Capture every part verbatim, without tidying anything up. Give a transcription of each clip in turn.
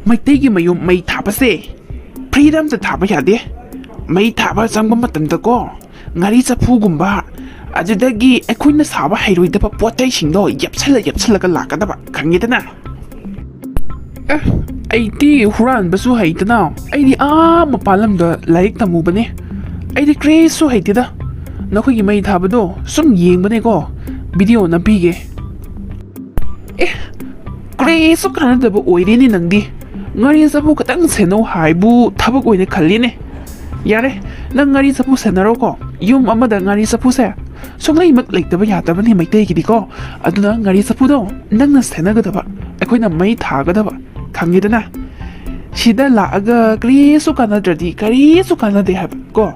ꯃꯩꯇꯩꯒꯤ ꯃꯌꯨꯝ ꯃꯩ ꯊꯥꯕꯁꯦ ꯐ꯭ꯔꯤꯗ ꯑꯝꯇ ꯊꯥꯕ ꯌꯥꯗꯦ꯫ ꯃꯩ ꯊꯥꯕ ꯆꯪꯕ ꯃꯇꯝꯗꯀꯣ, ꯉꯥꯔꯤ ꯆꯐꯨꯒꯨꯝꯕ, ꯑꯗꯨꯗꯒꯤ ꯑꯩꯈꯣꯏꯅ ꯁꯥꯕ ꯍꯩꯔꯣꯏꯗꯕ ꯄꯣꯠ ꯆꯩꯁꯤꯡꯗꯣ ꯌꯦꯞꯁꯜꯂ ꯌꯦꯞꯁꯜꯂꯒ ꯂꯥꯛꯀꯗꯕ, ꯈꯪꯉꯦꯗꯅ? ꯑꯦ, ꯑꯩꯗꯤ ꯍꯨꯔꯥꯟꯕꯁꯨ ꯍꯩꯇꯅ, ꯑꯩꯗꯤ ꯑꯥ ꯃꯄꯥꯟ ꯂꯝꯗ ꯂꯥꯏꯔꯤꯛ ꯇꯝꯃꯨꯕꯅꯦ꯫ ꯑꯩꯗꯤ ꯀ꯭ꯔꯤꯁꯨ ꯍꯩꯇꯦꯗ꯫ ꯅꯈꯣꯏꯒꯤ ꯃꯩ ꯊꯥꯕꯗꯣ ꯁꯨꯝ ꯌꯦꯡꯕꯅꯦꯀꯣ, ꯚꯤꯗꯤꯑꯣ ꯅꯝꯕꯤꯒꯦ꯫ ꯑꯦ, ꯀ꯭ꯔꯤꯁꯨ ꯀꯥꯟꯅꯗꯕ ꯑꯣꯏꯔꯦꯅꯦ ꯅꯪꯗꯤ꯫ ꯉꯥꯔꯤ ꯆꯐꯨ ꯈꯛꯇꯪ ꯁꯦꯟꯅꯧ ꯍꯥꯏꯕꯨ ꯊꯕꯛ ꯑꯣꯏꯅ ꯈꯜꯂꯤꯅꯦ꯫ ꯌꯥꯔꯦ, ꯅꯪ ꯉꯥꯔꯤ ꯆꯐꯨ ꯁꯦꯟꯅꯔꯣꯀꯣ꯫ ꯌꯨꯝ ꯑꯃꯗ ꯉꯥꯔꯤ ꯆꯐꯨꯁꯦ ꯁꯨꯡꯂꯩꯃꯛ ꯂꯩꯇꯕ ꯌꯥꯗꯕꯅꯤ ꯃꯩꯇꯩꯒꯤꯗꯤꯀꯣ꯫ ꯑꯗꯨꯅ ꯉꯥꯔꯤ ꯆꯐꯨꯗꯣ ꯅꯪꯅ ꯁꯦꯟꯅꯒꯗꯕ, ꯑꯩꯈꯣꯏꯅ ꯃꯩ ꯊꯥꯒꯗꯕ, ꯈꯪꯉꯦꯗꯅ? ꯁꯤꯗ ꯂꯥꯛꯑꯒ ꯀꯔꯤꯁꯨ ꯀꯥꯟꯅꯗ꯭ꯔꯗꯤ ꯀꯔꯤꯁꯨ ꯀꯥꯟꯅꯗꯦ ꯍꯥꯏꯕ ꯀꯣ꯫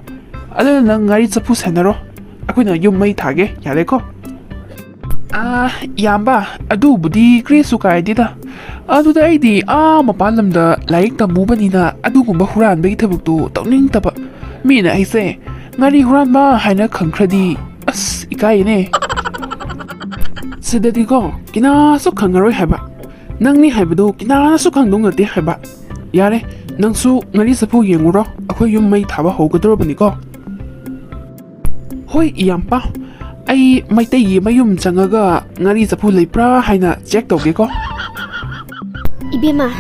ꯑꯗꯨꯅ ꯅꯪ ꯉꯥꯔꯤ ꯆꯐꯨ ꯁꯦꯟꯅꯔꯣ, ꯑꯩꯈꯣꯏꯅ ꯌꯨꯝ ꯃꯩ ꯊꯥꯒꯦ, ꯌꯥꯔꯦꯀꯣ? ꯑꯥ, ꯏꯌꯥꯝꯕ, ꯑꯗꯨꯕꯨꯗꯤ ꯀꯔꯤꯁꯨ ꯀꯥꯏꯗꯦꯗ꯫ ꯑꯗꯨꯗ ꯑꯩꯗꯤ ꯑꯥ ꯃꯄꯥꯟ ꯂꯝꯗ ꯂꯥꯏꯔꯤꯛ ꯇꯝꯃꯨꯕꯅꯤꯅ ꯑꯗꯨꯒꯨꯝꯕ ꯍꯨꯔꯥꯟꯕꯒꯤ ꯊꯕꯛꯇꯨ ꯇꯧꯅꯤꯡꯗꯕ꯫ ꯃꯤꯅ ꯑꯩꯁꯦ ꯉꯥꯔꯤ ꯍꯨꯔꯥꯟꯕ ꯍꯥꯏꯅ ꯈꯪꯈ꯭ꯔꯗꯤ, ꯑꯁ, ꯏꯀꯥꯏꯌꯦꯅꯦ꯫ ꯁꯤꯗꯗꯤꯀꯣ, ꯀꯅꯥꯁꯨ ꯈꯪꯉꯔꯣꯏ ꯍꯥꯏꯕ꯫ ꯅꯪꯅꯤ ꯍꯥꯏꯕꯗꯨ ꯀꯅꯥꯅꯁꯨ ꯈꯪꯗꯧ ꯅꯠꯇꯦ ꯍꯥꯏꯕ꯫ ꯌꯥꯔꯦ, ꯅꯪꯁꯨ ꯉꯥꯔꯤ ꯆꯐꯨ ꯌꯦꯡꯉꯨꯔꯣ, ꯑꯩꯈꯣꯏ ꯌꯨꯝ ꯃꯩ ꯊꯥꯕ ꯍꯧꯒꯗꯧꯔꯕꯅꯤꯀꯣ꯫ ꯍꯣꯏ, ꯏꯌꯥꯝꯄꯥ, ꯑꯩ ꯃꯩꯇꯩꯒꯤ ꯃꯌꯨꯝ ꯆꯪꯉꯒ ꯉꯥꯔꯤ ꯆꯐꯨ ꯂꯩꯕ꯭ꯔꯥ ꯍꯥꯏꯅ ꯆꯦꯛ ꯇꯧꯒꯦꯀꯣ꯫ ꯏꯕꯦꯝꯃ,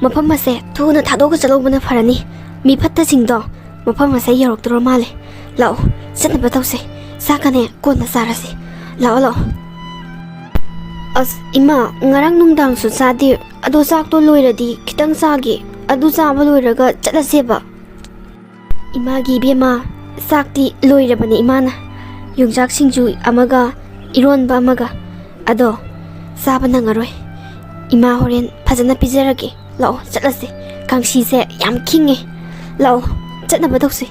ꯃꯐꯝ ꯑꯁꯦ ꯊꯨꯅ ꯊꯥꯗꯣꯛꯑꯒ ꯆꯠꯍꯧꯕꯅ ꯐꯔꯅꯤ꯫ ꯃꯤ ꯐꯠꯇꯁꯤꯡꯗꯣ ꯃꯐꯝ ꯑꯁꯦ ꯌꯧꯔꯛꯇꯣꯔ ꯃꯥꯜꯂꯦ꯫ ꯂꯥꯛꯑꯣ, ꯆꯠꯅꯕ ꯇꯧꯁꯦ꯫ ꯆꯥꯛꯀꯅꯦ ꯀꯣꯟꯅ ꯆꯥꯔꯁꯤ꯫ ꯂꯥꯛꯑꯣ, ꯂꯥꯛꯑꯣ꯫ ꯑꯁ, ꯏꯃꯥ, ꯉꯔꯥꯡ ꯅꯨꯡꯗꯥꯡꯁꯨ ꯆꯥꯗꯦ꯫ ꯑꯗꯣ ꯆꯥꯛꯇꯣ ꯂꯣꯏꯔꯗꯤ ꯈꯤꯇꯪ ꯆꯥꯒꯦ꯫ ꯑꯗꯨ ꯆꯥꯕ ꯂꯣꯏꯔꯒ ꯆꯠꯂꯁꯦꯕ꯫ ꯏꯃꯥꯒꯤ ꯏꯕꯦꯝꯃ, ꯆꯥꯛꯇꯤ ꯂꯣꯏꯔꯕꯅꯦ ꯏꯃꯥꯅ꯫ ꯌꯣꯡꯆꯥꯛ ꯁꯤꯡꯖꯨ ꯑꯃꯒ ꯏꯔꯣꯟꯕ ꯑꯃꯒ꯫ ꯑꯗꯣ ꯆꯥꯕ ꯅꯪꯉꯔꯣꯏ꯫ ꯏꯃꯥ ꯍꯣꯔꯦꯟ ꯐꯖꯅ ꯄꯤꯖꯔꯒꯦ꯫ ꯂꯥꯛꯑꯣ, ꯆꯠꯂꯁꯦ꯫ ꯀꯥꯡꯁꯤꯁꯦ ꯌꯥꯝ ꯈꯤꯡꯉꯦ꯫ ꯂꯥꯛꯑꯣ, ꯆꯠꯅꯕ ꯇꯧꯁꯦ꯫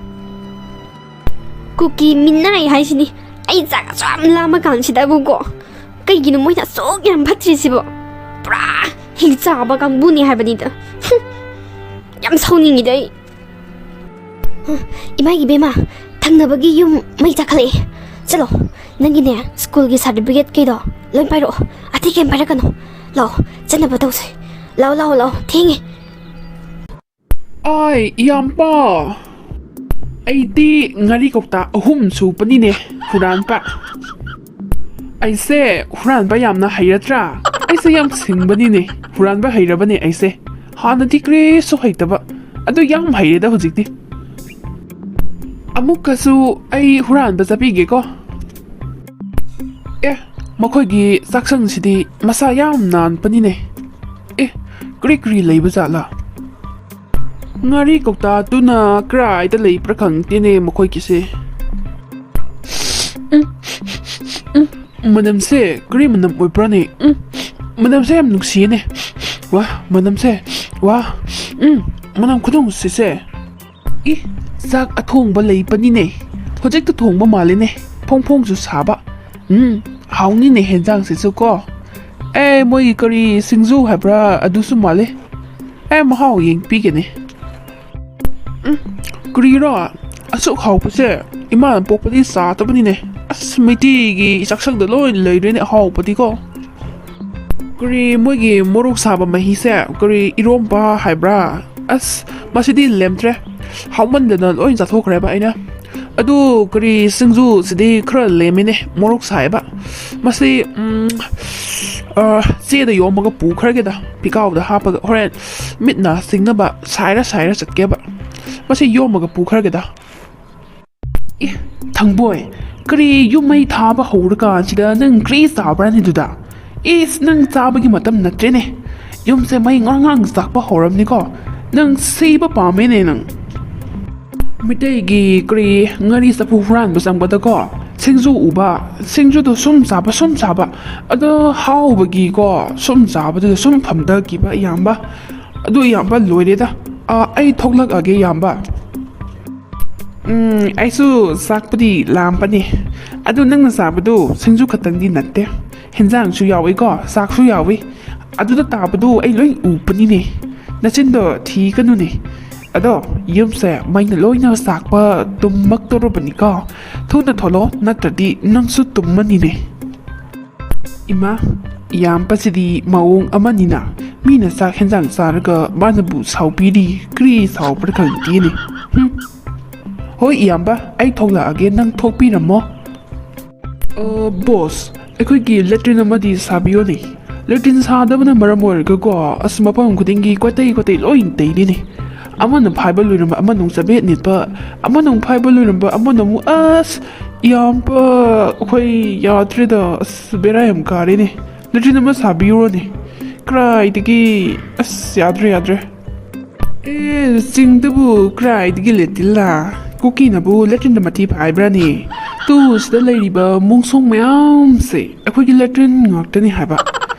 ꯀꯨꯀꯤ ꯃꯤꯅꯥꯏ ꯍꯥꯏꯁꯤꯅꯤ꯫ ꯑꯩ ꯆꯥꯛ ꯑꯁꯨꯛ ꯌꯥꯝ ꯂꯥꯝꯃ ꯀꯥꯟꯁꯤꯗꯕꯨꯀꯣ, ꯀꯩꯒꯤꯅꯣ ꯃꯣꯏꯅ ꯑꯁꯨꯛ ꯌꯥꯝ ꯐꯠꯇ꯭ꯔꯤꯁꯤꯕꯣ? ꯄꯨꯔꯥ ꯍꯤꯡꯆꯥꯕ ꯀꯥꯡꯕꯨꯅꯤ ꯍꯥꯏꯕꯅꯤꯗ꯫ ꯍꯨꯝ, ꯌꯥꯝ ꯁꯥꯎꯅꯤꯡꯉꯤꯗ ꯑꯩ꯫ ꯏꯃꯥꯒꯤ ꯏꯕꯦꯝꯃ, ꯊꯪꯅꯕꯒꯤ ꯌꯨꯝ ꯃꯩ ꯆꯥꯈꯠꯂꯛꯑꯦ꯫ ꯆꯠꯂꯣ, ꯅꯪꯒꯤꯅꯦ ꯁ꯭ꯀꯨꯜꯒꯤ ꯁꯥꯔꯇꯤꯐꯤꯀꯦꯠ ꯀꯩꯗꯣ ꯂꯣꯏ ꯄꯥꯏꯔꯛꯑꯣ꯫ ꯑꯇꯩ ꯀꯩꯝ ꯄꯥꯏꯔꯛꯀꯅꯨ꯫ ꯂꯥꯛꯑꯣ, ꯆꯠꯅꯕ ꯇꯧꯁꯦ꯫ ꯂꯥꯛꯑꯣ, ꯂꯥꯛꯑꯣ, ꯂꯥꯛꯑꯣ, ꯊꯦꯡꯉꯦ꯫ ꯑꯥꯏ, ꯏꯌꯥꯝꯕ! ꯑꯩꯗꯤ ꯉꯥꯔꯤ ꯀꯧꯇꯥ ꯑꯍꯨꯝ ꯁꯨꯕꯅꯤꯅꯦ, ꯍꯨꯔꯥꯟꯕ꯫ ꯑꯩꯁꯦ ꯍꯨꯔꯥꯟꯕ ꯌꯥꯝꯅ ꯍꯩꯔꯗ꯭ꯔꯥ? ꯑꯩꯁꯦ ꯌꯥꯝ ꯁꯤꯡꯕꯅꯤꯅꯦ, ꯍꯨꯔꯥꯟꯕ ꯍꯩꯔꯕꯅꯦ ꯑꯩꯁꯦ꯫ ꯍꯥꯟꯅꯗꯤ ꯀꯔꯤꯁꯨ ꯍꯩꯇꯕ, ꯑꯗꯨ ꯌꯥꯝ ꯍꯩꯔꯦꯗ ꯍꯧꯖꯤꯛꯇꯤ꯫ ꯑꯃꯨꯛꯀꯁꯨ ꯑꯩ ꯍꯨꯔꯥꯟꯕ ꯆꯠꯄꯤꯒꯦꯀꯣ꯫ ꯑꯦ, ꯃꯈꯣꯏꯒꯤ ꯆꯥꯛꯁꯪꯁꯤꯗꯤ ꯃꯁꯥ ꯌꯥꯝ ꯅꯥꯟꯕꯅꯤꯅꯦ꯫ ꯑꯦ, ꯀꯔꯤ ꯀꯔꯤ ꯂꯩꯕ ꯖꯥꯠꯂꯥ? ꯉꯥꯔꯤ ꯀꯧꯇꯥꯗꯨꯅ ꯀꯔꯥꯏꯗ ꯂꯩꯕ꯭ꯔꯥ ꯈꯪꯗꯦꯅꯦ ꯃꯈꯣꯏꯒꯤꯁꯦ꯫ ꯎꯝ, ꯎꯝ, ꯃꯅꯝꯁꯦ ꯀꯔꯤ ꯃꯅꯝ ꯑꯣꯏꯕ꯭ꯔꯥꯅꯦ? ꯎꯝ, ꯃꯅꯝꯁꯦ ꯌꯥꯝ ꯅꯨꯡꯁꯤꯌꯦꯅꯦ꯫ ꯋꯥ, ꯃꯅꯝꯁꯦ, ꯋꯥ, ꯎꯝ, ꯃꯅꯝ ꯈꯨꯅꯨꯡꯁꯤꯁꯦ꯫ ꯏ, ꯆꯥꯛ ꯑꯊꯣꯡꯕ ꯂꯩꯕꯅꯤꯅꯦ꯫ ꯍꯧꯖꯤꯛꯇ ꯊꯣꯡꯕ ꯃꯥꯜꯂꯤꯅꯦ꯫ ꯐꯣꯡ ꯐꯣꯡꯁꯨ ꯁꯥꯕ꯫ ꯎꯝ, ꯍꯥꯎꯅꯤꯅꯦ ꯍꯦꯟꯖꯥꯡꯁꯤꯁꯨ ꯀꯣ꯫ ꯑꯦ, ꯃꯣꯏꯒꯤ ꯀꯔꯤ ꯁꯤꯡꯖꯨ ꯍꯥꯏꯕ꯭ꯔꯥ, ꯑꯗꯨꯁꯨ ꯃꯥꯜꯂꯦ꯫ ꯑꯦ, ꯃꯍꯥꯎ ꯌꯦꯡꯕꯤꯒꯦꯅꯦ꯫ ꯎꯝ, ꯀꯔꯤꯔꯣ? ꯑꯁꯨꯛ ꯍꯥꯎꯕꯁꯦ ꯏꯃꯥꯅ ꯄꯣꯛꯄꯗꯤ ꯆꯥꯗꯕꯅꯤꯅꯦ꯫ ꯑꯁ, ꯃꯩꯇꯩꯒꯤ ꯆꯥꯛꯁꯪꯗ ꯂꯣꯏ ꯂꯩꯔꯦꯅꯦ ꯑꯍꯥꯎꯕꯗꯤꯀꯣ꯫ ꯀꯔꯤ ꯃꯣꯏꯒꯤ ꯃꯣꯔꯣꯛ ꯁꯥꯕ ꯃꯍꯤꯁꯦ, ꯀꯔꯤ ꯏꯔꯣꯝꯕ ꯍꯥꯏꯕ꯭ꯔꯥ? ꯑꯁ, ꯃꯁꯤꯗꯤ ꯂꯦꯝꯗ꯭ꯔꯦ꯫ ꯍꯥꯎꯃꯟꯗꯅ ꯂꯣꯏ ꯆꯥꯊꯣꯛꯈ꯭ꯔꯦꯕ ꯑꯩꯅ꯫ ꯑꯗꯨ ꯀꯔꯤ ꯁꯤꯡꯖꯨꯁꯤꯗꯤ ꯈꯔ ꯂꯦꯝꯃꯤꯅꯦ, ꯃꯣꯔꯣꯛ ꯁꯥꯏꯕ꯫ ꯃꯁꯤ, ꯎꯝ, ꯑ, ꯆꯦꯗ ꯌꯣꯝꯃꯒ ꯄꯨꯈ꯭ꯔꯒꯦꯗ, ꯄꯤꯀꯥꯎꯗ ꯍꯥꯞꯄꯒ ꯍꯣꯔꯦꯟ ꯃꯤꯠꯅ ꯁꯤꯡꯅꯕ ꯁꯥꯏꯔ ꯁꯥꯏꯔ ꯆꯠꯀꯦꯕ꯫ ꯃꯁꯤ ꯌꯣꯝꯃꯒ ꯄꯨꯈ꯭ꯔꯒꯦꯗ꯫ ꯑꯦ, ꯊꯪꯕꯣꯏ, ꯀꯔꯤ ꯌꯨꯝ ꯃꯩ ꯊꯥꯕ ꯍꯧꯔꯀꯥꯟꯁꯤꯗ ꯅꯪ ꯀꯔꯤ ꯆꯥꯕ꯭ꯔꯥꯅꯦ ꯑꯗꯨꯗ? ꯏꯁ, ꯅꯪ ꯆꯥꯕꯒꯤ ꯃꯇꯝ ꯅꯠꯇ꯭ꯔꯦꯅꯦ꯫ ꯌꯨꯝꯁꯦ ꯃꯩ ꯉꯥꯡ ꯉꯥꯡ ꯆꯥꯛꯄ ꯍꯧꯔꯝꯅꯤꯀꯣ꯫ ꯅꯪ ꯁꯤꯕ ꯄꯥꯝꯃꯦꯅꯦ ꯅꯪ꯫ ꯃꯤꯇꯩꯒꯤ ꯀꯔꯤ ꯉꯥꯔꯤ ꯆꯐꯨ ꯍꯨꯔꯥꯟꯕ ꯆꯪꯕꯗꯀꯣ, ꯁꯤꯡꯖꯨ ꯎꯕ, ꯁꯤꯡꯖꯨꯗꯣ ꯁꯨꯝ ꯆꯥꯕ, ꯁꯨꯝ ꯆꯥꯕ, ꯑꯗꯣ ꯍꯥꯎꯕꯒꯤꯀꯣ, ꯁꯨꯝ ꯆꯥꯕꯗꯨꯗ ꯁꯨꯝ ꯐꯝꯊꯈꯤꯕ ꯏꯌꯥꯝꯕ꯫ ꯑꯗꯨ ꯏꯌꯥꯝꯕ ꯂꯣꯏꯔꯦꯗ꯫ ꯑꯥ, ꯑꯩ ꯊꯣꯛꯂꯛꯑꯒꯦ ꯏꯌꯥꯝꯕ꯫ ꯎꯝ, ꯑꯩꯁꯨ ꯆꯥꯛꯄꯨꯗꯤ ꯂꯥꯝꯕꯅꯦ꯫ ꯑꯗꯨ ꯅꯪꯅ ꯆꯥꯕꯗꯨ ꯁꯤꯡꯖꯨ ꯈꯛꯇꯪꯗꯤ ꯅꯠꯇꯦ, ꯍꯦꯟꯖꯥꯡꯁꯨ ꯌꯥꯎꯏꯀꯣ, ꯆꯥꯛꯁꯨ ꯌꯥꯎꯏ꯫ ꯑꯗꯨꯗ ꯇꯥꯕꯗꯨ ꯑꯩ ꯂꯣꯏ ꯎꯕꯅꯤꯅꯦ꯫ ꯅꯆꯤꯟꯗꯣ ꯊꯤꯒꯅꯨꯅꯦ꯫ ꯑꯗꯣ ꯌꯨꯝꯁꯦ ꯃꯩꯅ ꯂꯣꯏꯅ ꯆꯥꯛꯄ ꯇꯨꯝꯃꯛꯇꯧꯔꯕꯅꯤꯀꯣ꯫ ꯊꯨꯅ ꯊꯣꯛꯂꯛꯑꯣ, ꯅꯠꯇ꯭ꯔꯗꯤ ꯅꯪꯁꯨ ꯇꯨꯝꯃꯅꯤꯅꯦ꯫ ꯏꯃꯥ, ꯏꯌꯥꯝꯕꯁꯤꯗꯤ ꯃꯑꯣꯡ ꯑꯃꯅꯤꯅ꯫ ꯃꯤꯅ ꯆꯥꯛ ꯍꯦꯟꯖꯥꯡ ꯆꯥꯔꯒ ꯃꯥꯅꯕꯨ ꯁꯥꯎꯕꯤꯔꯤ, ꯀꯔꯤ ꯁꯥꯎꯕ꯭ꯔꯥ ꯈꯪꯗꯦꯅꯦ꯫ ꯍꯨꯝ꯫ ꯍꯣꯏ ꯏꯌꯥꯝꯕ, ꯑꯩ ꯊꯣꯛꯂꯛꯑꯒꯦ, ꯅꯪ ꯊꯣꯛꯄꯤꯔꯝꯃꯣ꯫ ꯑ, ꯕꯣꯁ, ꯑꯩꯈꯣꯏꯒꯤ ꯂꯦꯇ꯭ꯔꯤꯟ ꯑꯃꯗꯤ ꯁꯥꯕꯤꯌꯣꯅꯦ꯫ ꯂꯦꯇ꯭ꯔꯤꯟ ꯁꯥꯗꯕꯅ ꯃꯔꯝ ꯑꯣꯏꯔꯒꯀꯣ, ꯑꯁ, ꯃꯐꯝ ꯈꯨꯗꯤꯡꯒꯤ ꯀꯣꯏꯇꯩ ꯀꯣꯏꯇꯩ ꯂꯣꯏ ꯇꯩꯔꯤꯅꯦ꯫ ꯑꯃꯅ ꯐꯥꯏꯕ ꯂꯣꯏꯔꯝꯕ ꯑꯃꯅꯃꯨꯛ ꯆꯕꯦꯠ ꯅꯤꯠꯄ, ꯑꯃꯅꯃꯨꯛ ꯐꯥꯏꯕ ꯂꯣꯏꯔꯝꯕ ꯑꯃꯅꯃꯨꯛ, ꯑꯁ, ꯏꯌꯥꯝꯕ, ꯑꯩꯈꯣꯏ ꯌꯥꯗ꯭ꯔꯦꯗ, ꯑꯁ, ꯕꯦꯔꯥ ꯌꯥꯝ ꯀꯥꯔꯦꯅꯦ꯫ ꯂꯦꯇ꯭ꯔꯤꯟ ꯑꯃ ꯁꯥꯕꯤꯌꯨꯔꯣꯅꯦ꯫ ꯀꯔꯥꯏꯗꯒꯤ, ꯑꯁ, ꯌꯥꯗ꯭ꯔꯦ, ꯌꯥꯗ꯭ꯔꯦ꯫ ꯑꯦ, ꯆꯤꯡꯗꯕꯨ ꯀꯔꯥꯏꯗꯒꯤ ꯂꯦꯇ꯭ꯔꯤꯟꯂꯥ? ꯀꯨꯀꯤꯅꯕꯨ ꯂꯦꯇ꯭ꯔꯤꯟꯗ ꯃꯊꯤ ꯐꯥꯏꯕ꯭ꯔꯥꯅꯦ? ꯇꯨ, ꯁꯤꯗ ꯂꯩꯔꯤꯕ ꯃꯣꯡꯁꯣꯡ ꯃꯌꯥꯝꯁꯦ ꯑꯩꯈꯣꯏꯒꯤ ꯂꯦꯇ꯭ꯔꯤꯟ ꯉꯥꯛꯇꯅꯤ ꯍꯥꯏꯕ꯫